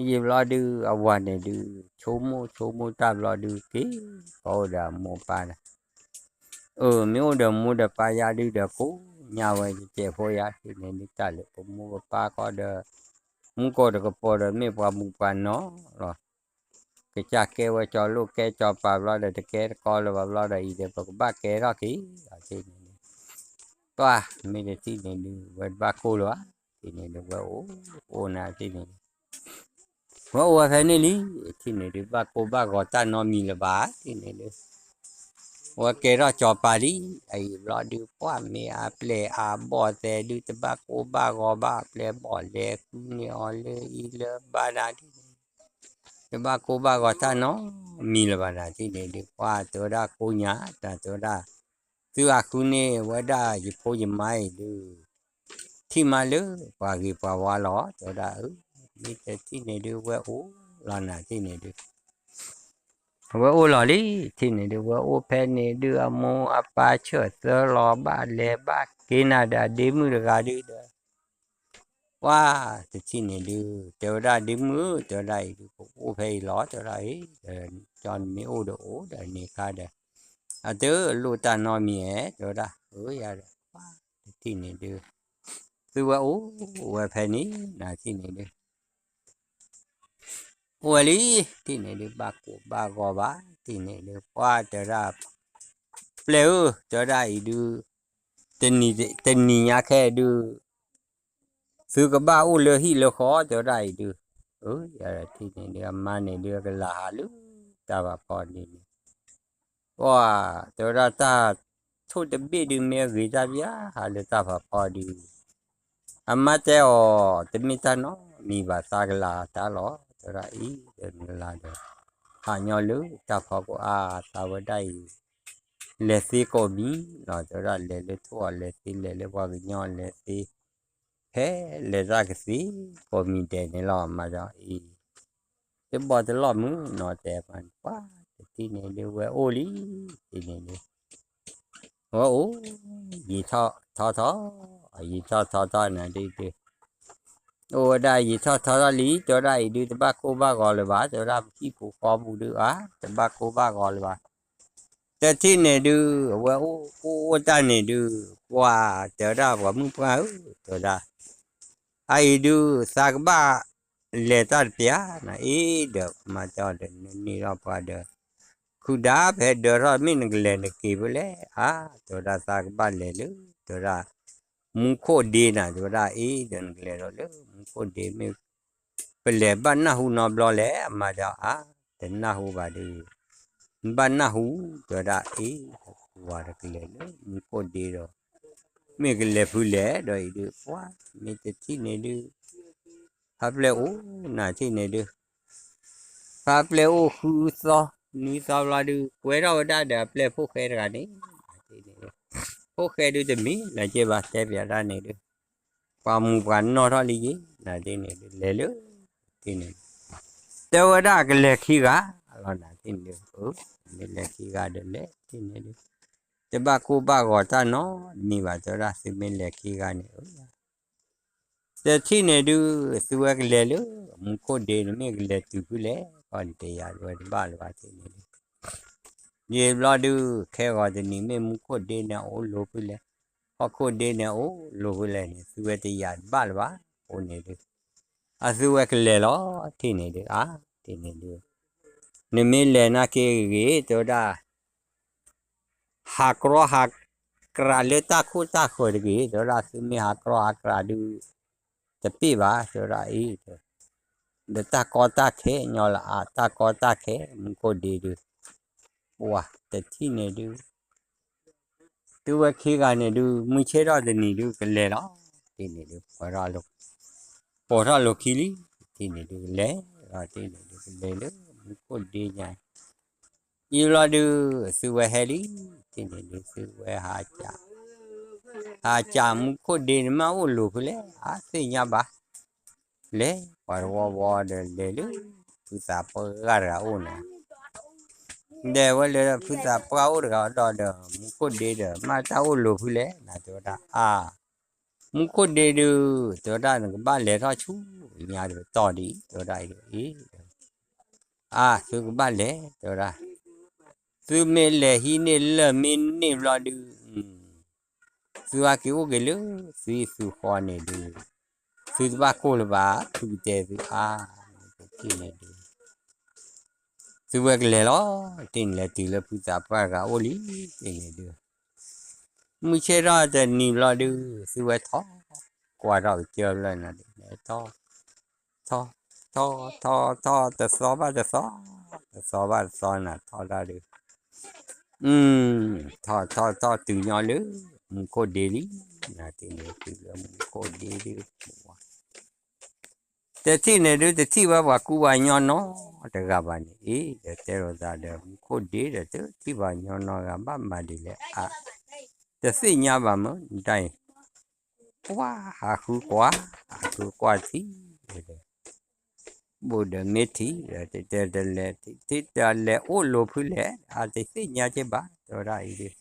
ယံာ်ဘျီဒုး အဝၤန့ၣ်ဒုး ဆိကမိၣ်ဆိကမိၣ်တၢ်ဘျီဒုး က့ၤကီးအိၣ်ဒီးအမိၢ်ပၢ်န့ၣ် အၢ မ့ၢ်အိၣ်ဒီးမိၢ်ဒီးပၢ်ယၤဒုးဒီး ကိးညါဝဲ ယကဲးဖိယၤ ထံၣ်န့ၣ်ဒုး တၢ်လၢပမိၢ်ပပၢ်ကီးဒီး မူကီၢ်တကပီၤဒီး မ့ၢ်ပှၤမူပှၤနီၢ်လီၤ ကစၢ်ကဲဝဲကၠီၤလိၣ်ကဲကၠီၤပၤဘျီဒီး တကဲတကီလၢၤဘၣ်ဘျီဒီး အံၤဒီး ပကဘၣ်ကဲထီၣ်က့ၤ ထံၣ်န့ၣ်ဒုး ပှၢ် မ့ၢ်တထံၣ်န့ၣ်ဒုး ဝဲတဘၣ်ကိၢ်လၢၤဘၣ် ထံၣ်န့ၣ်ဒုး ဝဲအိၣ် အိၣ်နၤ ထံၣ်န့ၣ်ဒုး ဝဲအိၣ်ဝဲဖဲန့ၣ်လံ ထံၣ်န့ၣ်ဒုး ဘၣ်ကိၢ်ဘၣ်ဂီၤတၢ်နီတမံၤလၢၤဘၣ် ထံၣ်န့ၣ်ဒုး ဝဲကဲထီၣ်ကၠီၤပၤလံ အအံၤဘျီဒုး ပှၢ် မ့ၢ်အပျဲၢ်အဘီၣ်သဲးဒုး တဘၣ်ကိၢ်ဘၣ်ဂီၤဘၣ် အပျဲၢ်ဘီၣ်လဲၤဃုန့ၢ်အီၤလၢအံၤလၢဘၣ်နၤ ထံၣ်န့ၣ် တဘၣ်ကိၢ်ဘၣ်ဂီၤတၢ်နီတမံၤလၢၤဘၣ်နၤ ထံၣ်န့ၣ်ဒုး ပှၢ် တဲဝဲဒၣ် ကိးညါ တၢ်တဲဝဲဒၣ် သုအဃုန့ၢ်ဝဲဒၣ်ယဖိယမါအံၤဒုး ထံၣ်မးလၢပှၤဂ့ၤပှၤဝါလီၤ တဲဝဲဒၣ် အၢ မ့ၢ်တထံၣ်န့ၣ်ဒုး ဝဲအိၣ်လီၤနၤ ထံၣ်န့ၣ်ဒုး ဝဲအိၣ်လီၤလံ ထံၣ်န့ၣ်ဒုး ဝဲအိၣ်ဖဲန့ၣ်ဒုး အမိၢ်အပၢ်ဆၢၣ်သၢလီၤ ဘၣ်လဲၤဘၣ်က့ၤနၤဒီးအဒ့မုၣ်တဂၤဒုးဒီး ပှၢ် တထံၣ်န့ၣ်ဒုး တဲဝဲဒၣ် ဒ့မုၣ်ဧၢ တဲဝဲဒၣ်အံၤဒုး ပအိၣ်ဖဲအံၤလီၤ တဲဝဲဒၣ်အံၤ ကၠီၤနမ့ၢ်အိၣ်ဒီးအိၣ်ဒီးန့ၣ်ခါဒီး အတလိၣ်တၢ်နီတမံၤဧဲ တဲဝဲဒၣ် အၢ ယၤဒီး ပှၢ် တထံၣ်န့ၣ်ဒုး သုဝဲအိၣ်ဝဲဖဲန့ၣ် နၤထံၣ်န့ၣ်ဒုး အိၣ်ဝဲလံ ထံၣ်န့ၣ်ဒုး ဘၣ်ကိၢ်ဘၣ်ဂီၤဘၣ် ထံၣ်န့ၣ်ဒုး ပှၢ် တဲဝဲဒၣ် ပျဲၢ်ဧၢ, တဲဝဲဒၣ်အံၤဒုး, တနံၤညါခဲဒုး သုကဘၣ်အိၣ်လၢဟံၣ်လၢဃီ တဲဝဲဒၣ်အံၤဒုး, ယထံၣ်န့ၣ်ဒုး အမါန့ၣ်ဒုး အကလၤဟးလၢတၢ်ဖးဖီန့ၣ်န့ၣ်, ပှၤတဲဝဲဒၣ်တၢ်ထိၣ်တဘ့ၣ်ဒုး မ့ၢ်အဂ့ၤတၢ်ဘၣ်ဧါ, ဟးလၢတၢ်ဖးဖီဒုး, အမါတဲအီၤ တမ့ၢ်တၢ်နီတမံၤဘၣ် သးကလၤတၢ်လီၤ, တဲဝဲဒၣ်အံၤဒီးနလၤဒီး ဟးညီလၢတၢ်ဖီခိၣ်အါ သးဝဲဒၣ်အံၤ လဲၤသ့ကိးမံၤလီၤ, တဲဝဲဒၣ်လဲၤလၢထိၣ်အီၤလဲၤသ့ လဲၤလၢပှၤကညီအီၤလဲၤသ့, ဖဲလဲၤတၢ်ကသ့ကိးမံၤဒဲးန့ၣ်လီၤ, မၤဒီးအံၤ တဘီတလီၢ်မုၢ်နီၤ တဲပှၤန့ၣ် ပှၤတထံၣ်န့ၣ်ဒုး ဝဲအိၣ်လံ, ထံၣ်န့ၣ်ဒုး ဝဲအိၣ် ယံာ်ထီၣ်ထီထီၣ်, ယံာ်ထီၣ်ထီထီၣ်နၤဒုးဒုး, အိၣ်ဝဲဒၣ်ယံာ်ထီၣ်ထီထီၣ်လံ, တဲဝဲဒၣ်အံၤဒုး တဘၣ်ကိၢ်ဘၣ်ဂီၤလၢၤဘၣ်, တဲဝဲဒၣ်ပဟံၣ်ပူၤဃီပူၤဒုးဧါ, တဘၣ်ကိၢ်ဘၣ်ဂီၤလၢၤဘၣ်, တထံၣ်န့ၣ်ဒုး အဝဲအိၣ်အိၣ်အိၣ်တၢ်န့ၣ်ဒုး ပှၤတဲဝဲဒၣ်ပှၤမုၣ်ပှၢ်ဧၢ, တဲဝဲဒၣ် အအံၤဒုး သးကဘၣ်လဲၤတၢ်တပျၢ်နၤအံၤ ဒီးမၤတၢ်ဒီးနန့ၢ်ထီၣ်ပှၤဒီး ခုၣ်ဒါဖဲဒၢထီၣ် မ့ၢ်နကလဲၤနက့ၤဖဲလဲၣ်ဧါ, တဲဝဲဒၣ်သးကဘၣ်လဲၤလၢ တဲဝဲဒၣ် မူခိၣ်ဒ့နၤ တဲဝဲဒၣ်အံၤဒီး နကလဲၤဒီးလၢမူခိၣ်ဒ့ မ့ၢ်ပလဲၤဘၣ်နၢ်ဟူနီတဘျီလဲၣ်, အမါတဲအီၤ တနၢ်ဟူဘၣ်ဒုး နဘၣ်နၢ်ဟူ, တဲဝဲဒၣ်အံၤ ဝၤဒီးကလဲၤလၢမူခိၣ်ဒ့ဒီး မ့ၢ်ကလဲၤဖုလဲၣ်ဒီးအံၤဒုး ပှၤမ့ၢ်တထံၣ်န့ၣ်ဒုး ဖါပျဲၢ်အိၣ်နၤထံၣ်န့ၣ်ဒုး ဖါပျဲၢ်အိၣ်ဃုသီ နွံသီဘျီဒုး ကွဲထီၣ်ဝဲဒၣ်ဒီးအပျဲၢ်ဖိၣ်ဃဲတဂၤန့ၣ်, ဖိၣ်ဃဲဒုးတမ့ၢ်လၢၤက့ဘၣ် တဲပျးတၢ်န့ၣ်ဒုး ပှၤမူပှၤနီၢ်ထီၣ်လံယ့ၣ် နၤထံၣ်န့ၣ်ဒုး လဲၤလၢ ထံၣ်န့ၣ် တဲဝဲဒၣ်ကလဲၤခံဂၤလီၤ နၤထံၣ်န့ၣ်ဒုး, မ့ၢ်လဲၤခံဂၤဒီးလဲၤထံၣ်န့ၣ်ဒုး တဘၣ်ကိၢ်ဘၣ်ဂီၤတၢ်နီတမံၤဘၣ် တဲဝဲဒၣ်သုမ့ၢ်လဲၤခံဂၤန့ၣ် တထံၣ်န့ၣ်ဒုး သုဝဲကလဲၤလၢ မူခိၣ်ဒ့န့ၣ် မ့ၢ်ကလဲၤတုၤဖုလဲၣ် ခီန့ၣ်တယာ်ဝဲတဘၣ်လၢၤဘၣ်ထံၣ်န့ၣ်ဒုး, ယံာ်ဘျီဒုး ခဲဂီၤတနံၤ မ့ၢ်မူခိၣ်ဒ့န့ၣ်အိၣ်လိၤဖုလဲၣ်, ဟီၣ်ခိၣ်ဒ့န့ၣ်အိၣ်လိၤဖုလဲၣ်န့ၣ် သုဝဲတယာ်တဘၣ်လၢၤဘၣ်, အဃိန့ၣ်ဒုး အသုဝဲကလဲၤလီၤ ထံၣ်န့ၣ်ဒုး အါ ထံၣ်န့ၣ်ဒုး နမ့ၢ်လဲၤနာ်က့ဂ့ၤ တဲဝဲဒၣ် ဟးကြီဟးကြးလၢတၢ်ခိၣ်တၢ်ဃၢၤတဂ့ၤ တဲဝဲဒၣ် သုမ့ၢ်ဟးကြီဟးကြးဒုး တပ့ၢ်ဘၣ် တဲဝဲဒၣ်အံၤ, ဒီးတၢ်ကီတၢ်ခဲညီလၢအါ တၢ်ကီတၢ်ခဲ မူခိၣ်ဒ့ဒုး, ပှၤတထံၣ်န့ၣ်ဒုး သုဝဲခံဂၤန့ၣ်ဒုး မုၢ်ဆ့ၣ်ထီၣ်တနံၤဒုးကလဲၤလီၤ, ထံၣ်န့ၣ်ဒုး ပိာ်ထီၣ်လိာ်ခံလံ, ထံၣ်န့ၣ်ဒုးကလဲၤလီၤ ထံၣ်န့ၣ်ဒုးကလဲၤလၢ မူခိၣ်ဒ့ညါ ယံာ်ဘျီဒုး သုဝဲဟဲလံ, ထံၣ်န့ၣ်ဒုး သုဝဲဟးကး, ဟးကးမူခိၣ်ဒ့န့ၣ် မ့ၢ်အိၣ်လိၤဖုလဲၣ် အါသ့ၣ်ညါဘၣ်, လဲၤပှၤတဝီဝီဒီးလဲၤလၢ ဖုသးပှၢ်တဂၤအိၣ်န့ၣ်, ဒီးဝဲလဲၤလၢဖုသးပှၢ်အိၣ်တဂၤဒီး မူခိၣ်ဒ့ဒီး မ့ၢ်တၢ်အိၣ်လိၤဖုလဲၣ် နၤတဲဝဲဒၣ် အါ မူခိၣ်ဒ့ဒုး တဲဝဲဒၣ် နကဘၣ်လဲၤထီၣ်ဆူညါတပတီၢ်ဒံး တဲဝဲဒၣ်အံၤ, အါ သုကဘၣ်လဲၤ တဲဝဲဒၣ်, သုမ့ၢ်လဲၤဟံးန့ၢ်လၢၢ်မ့ၢ်န့ၢ်ဘျီဒုး, သုဟဲက့ၤအိၣ်က့ၤလၢ သုဟံၣ်သုဃီန့ၣ်ဒုး, သုတဘၣ်ကိၢ်လၢၤဘၣ် ဖုကတဲသုအါ, တထံၣ်န့ၣ်ဒုး သုဝဲကလဲၤလီၤ, တထံၣ်န့ၣ်လဲၤတုၤလၢဖုသးပှၢ်တဂၤအိၣ်လံ, တထံၣ်န့ၣ်ဒုး မုၢ်ဆ့ၣ်ထီၣ်တနံၤဘျီဒုး သုဝဲထီၣ်, ကွၢ်ထီၣ်ကစၢၢ်ဖျၢၣ်နၤဒုး ထီၣ်, ထီၣ်, ထီၣ်, ထီၣ်, ထီၣ်, တသီဘၣ်တသီ, တသီဘၣ်တသီနၤ ထီၣ်ဒၣ်ဒုး, ထီၣ်, ထီၣ်, ထီၣ်, တုၤညီလၢ မူခိၣ်ဒ့လံ, နၤတထံၣ်န့ၣ်တုၤလၢမူခိၣ်ဒ့ဒုး တထံၣ်န့ၣ်ဒုး တထံၣ်ဝဲပှၤကူပှၤကညီနီတဂၤဘၣ်န့ၣ်, အ့ ဒီးတဲလိာ်သးဒီး မူခိၣ်ဒ့ဒီး တထံၣ်ပှၤကညီနီတဂၤဘၣ် မၤဒ်လဲၣ်အါ, တသ့ၣ်ညါဘၣ်မ့ၢ်ဒ်အံၤ, ပှၤဟးဃုကွၢ်, ဟးဃုကွၢ်ထံၣ်ဒီး ဘူးဒီးမ့ၢ်ထံၣ်ဒီး တဲတလဲၤထံၣ် တလဲၤအိၣ်လိၤဖုလဲၣ် အါတသ့ၣ်ညါက့ဘၣ် တဲဝဲဒၣ်အံၤဒုး,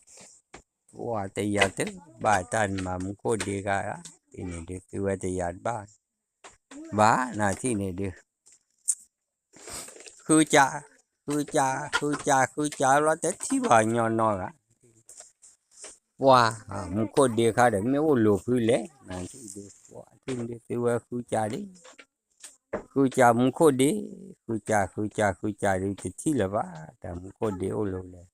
ပှၤတယာ်တဘၣ်တၢ်န့ၣ်မး မူခိၣ်ဒ့ဂၤ, တထံၣ်န့ၣ်ဒုး သုဝဲတယာ်တဘၣ် ဘၣ်နၤတထံၣ်န့ၣ်ဒုး ဃုကး, ဃုကး, ဃုကး, ဃုကးဘျီ တထံၣ်ပှၤကညီနီတဂၤ, ပှၤ, မူခိၣ်ဒ့ခါဒီး မ့ၢ်အိၣ်လိၤဖုလဲၣ် နၤတထံၣ်ဒုး, ပှၤတထံၣ်န့ၣ်ဒုး သုဝဲဃုကးဒံး, ဃုကးမူခိၣ်ဒ့, ဃုကး, ဃုကး, ဃုကးဒုး တထံၣ်လၢၤဘၣ် တၢ်မူခိၣ်ဒ့အိၣ်လိၤလဲၣ်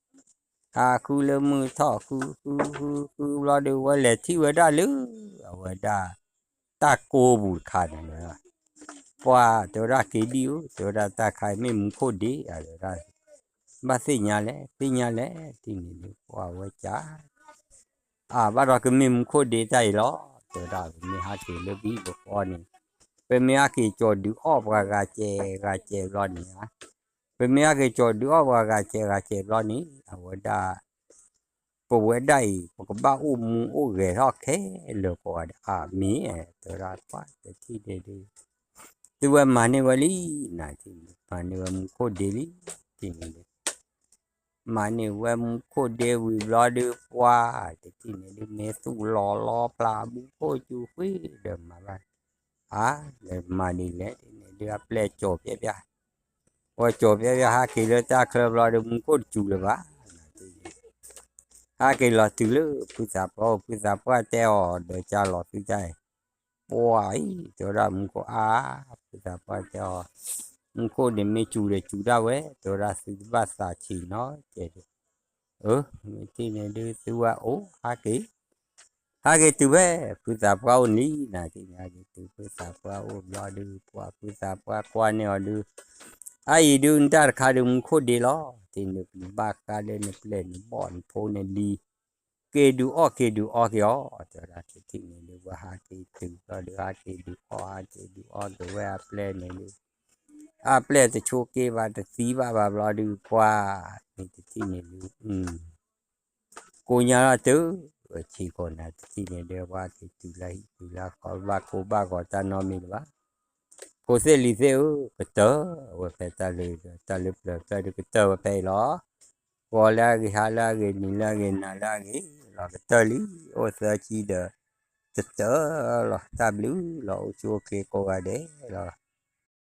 ဟးဃုလၢမုၢ်ထီၣ် ဃုဃုဃုဃုဘျီဒီး ဝဲလဲၤထံၣ်ဝဲဒၣ်လၢ အဝဲဒၣ် တၢ်ကိးပူၤတခါန့ၣ် ပှၤတဲဝဲဒၣ်က့ၤဒံၣ်ဧၢ, တဲဝဲဒၣ်တၢ်ခါအံၤမ့ၢ်မူခိၣ်ဒ့ဧါ, တဲဝဲဒၣ် ဘၣ်သ့ၣ်ညါလဲၣ်, သ့ၣ်ညါလဲၣ်, တထံၣ်န့ၣ်ဒုး ပှၤဝဲကး အါ ဘၣ်ဒီးကမ့ၢ်မူခိၣ်ဒ့တၢ်အံၤလီၤ, တဲဝဲဒၣ် ပမ့ၢ်ဟးက့ၤလၢပဟံၣ်ပဃီန့ၣ်, ပမ့ၢ်ဟးက့ၤကၠီၤဒုးအီၣ်ပှၤဂၤစဲးဂၤစဲးဘျီန့ၣ်ဧါ, ပမ့ၢ်ဟးက့ၤကၠီၤဒုးအီၣ်ပှၤဂၤစဲးဂၤစဲးဘျီန့ၣ် အဝဲဒၣ် ပဝဲဒၣ်အံၤ ပကဘၣ်အိၣ်မူအိၣ်ဂဲၤထီၣ်ခဲလၢာ်ကိးဂၤဒဲး အါ မ့ၢ် တဲဝဲဒၣ် ပှၤတထံၣ်န့ၣ်ဒုး သုဝဲမၤန့ၢ်ဝဲလံ နၤထံၣ်န့ၣ် မၤန့ၢ်ဝဲမူခိၣ်ဒ့လံ ထံၣ်န့ၣ်ဒုး မၤန့ၢ်ဝဲမူခိၣ်ဒ့ဝံၤဘျီဒုး ပှၤတထံၣ်န့ၣ်ဒုး မ့ၢ်သူၣ်လီၤလီၤပျၢ်မူခိၣ်စူၤဃ့ဒီးမၤဘၣ် အါ လဲၤမၤဒ်လဲၣ်န့ၣ်ဒုး အပျဲၢ်ကၠီၤပျဲၢ်ပျၢ် ပှၤကၠီၤပျဲၢ်ပျၢ် ဟးက့ၤလၢတၢ်ချၢဘျီဒီး မူခိၣ်တစူၤလၢၤဘၣ် ဟးက့ၤလီၤတုၤလၢဖုသးပှၢ်အိၣ် ဖုသးပှၢ်တဲအီၤ ဒီးကၢ်လီၤသုတၢ်အံၤ ပှၤအံၤ တဲဝဲဒၣ်မူခိၣ်အါ ဖုသးပှၢ်တဲအီၤ မူခိၣ်န့ၣ်မ့ၢ်စူၤဒီးစူၤဒၣ်ဝဲ တဲဝဲဒၣ်သုတဘၣ်သးဆံးနီတစဲးဒီး အၢ မ့ၢ်ထံၣ်န့ၣ်ဒုး သုဝဲအိၣ်ဟးက့ၤ ဟးက့ၤတုၤဖဲ ဖုသးပှၢ်အိၣ်န့ၣ်လံ နၤထံၣ်န့ၣ် ဟးက့ၤတုၤဖုသးပှၢ်အိၣ်ဘျီဒုး ပှၤဖုသးပှၢ်ကွၢ်န့ၢ်အီၤဒုး အါအံၤဒုး နတၢ်တခါဒုး မူခိၣ်ဒ့လီၤ ထံၣ်န့ၣ်ပနဘၣ်ဃးလၢနပျဲၢ်နဘီၣ်နဖိန့ၣ်လံ က့ၤဒုးအီၣ်က့ၤဒုးအီက့ၤအီၤ တဲဝဲဒၣ်တထံၣ်န့ၣ်ဒုး ပှၤဟးက့ၤတုၤဘျီဒုး ဟးက့ၤဒုးအီၣ် ဟးက့ၤဒုးအီက့ၤဝဲအပျဲၢ်န့ၣ်ဒုး အပျဲၢ်တဆိးက့ဘၣ်တသံဘၣ်ဘၣ်ဘျီဒုး ပှၤမ့ၢ်တထံၣ်န့ၣ်ဒုး ကိးညါလီၤတုၤ ဝဲဆံးကိးနၤတထံၣ်န့ၣ်ဒုး ပှၤက့ၤတုၤလၢဟံၣ်တုၤလၢဃီ ဘၣ်ကိၢ်ဘၣ်ဂီၤတၢ်နီတမံၤလၢၤဘၣ် ဖိသ့ၣ်လံၤသ့ၣ်ဧၢ ကတၢၢ်ဝဲဖဲတၢ်လၢ တၢ်လၢပျၢၤဖျၢၣ်ဒုး ကတၢၢ်ဝဲဖဲအံၤလီၤ ဂီၤလၢအဂ့ၤ ဟါလၢအဂ့ၤ နံၤလၢအဂ့ၤ နၤလၢအဂ့ၤလီၤ ကတၢၢ်လံ အိၣ်သၢဆံဒီး ကတၢၢ်လီၤ တၢ်ဘျုးလီၤ အိၣ်ဆူၣ်အိၣ်ချ့ကိးဂၤဒဲးလီၤ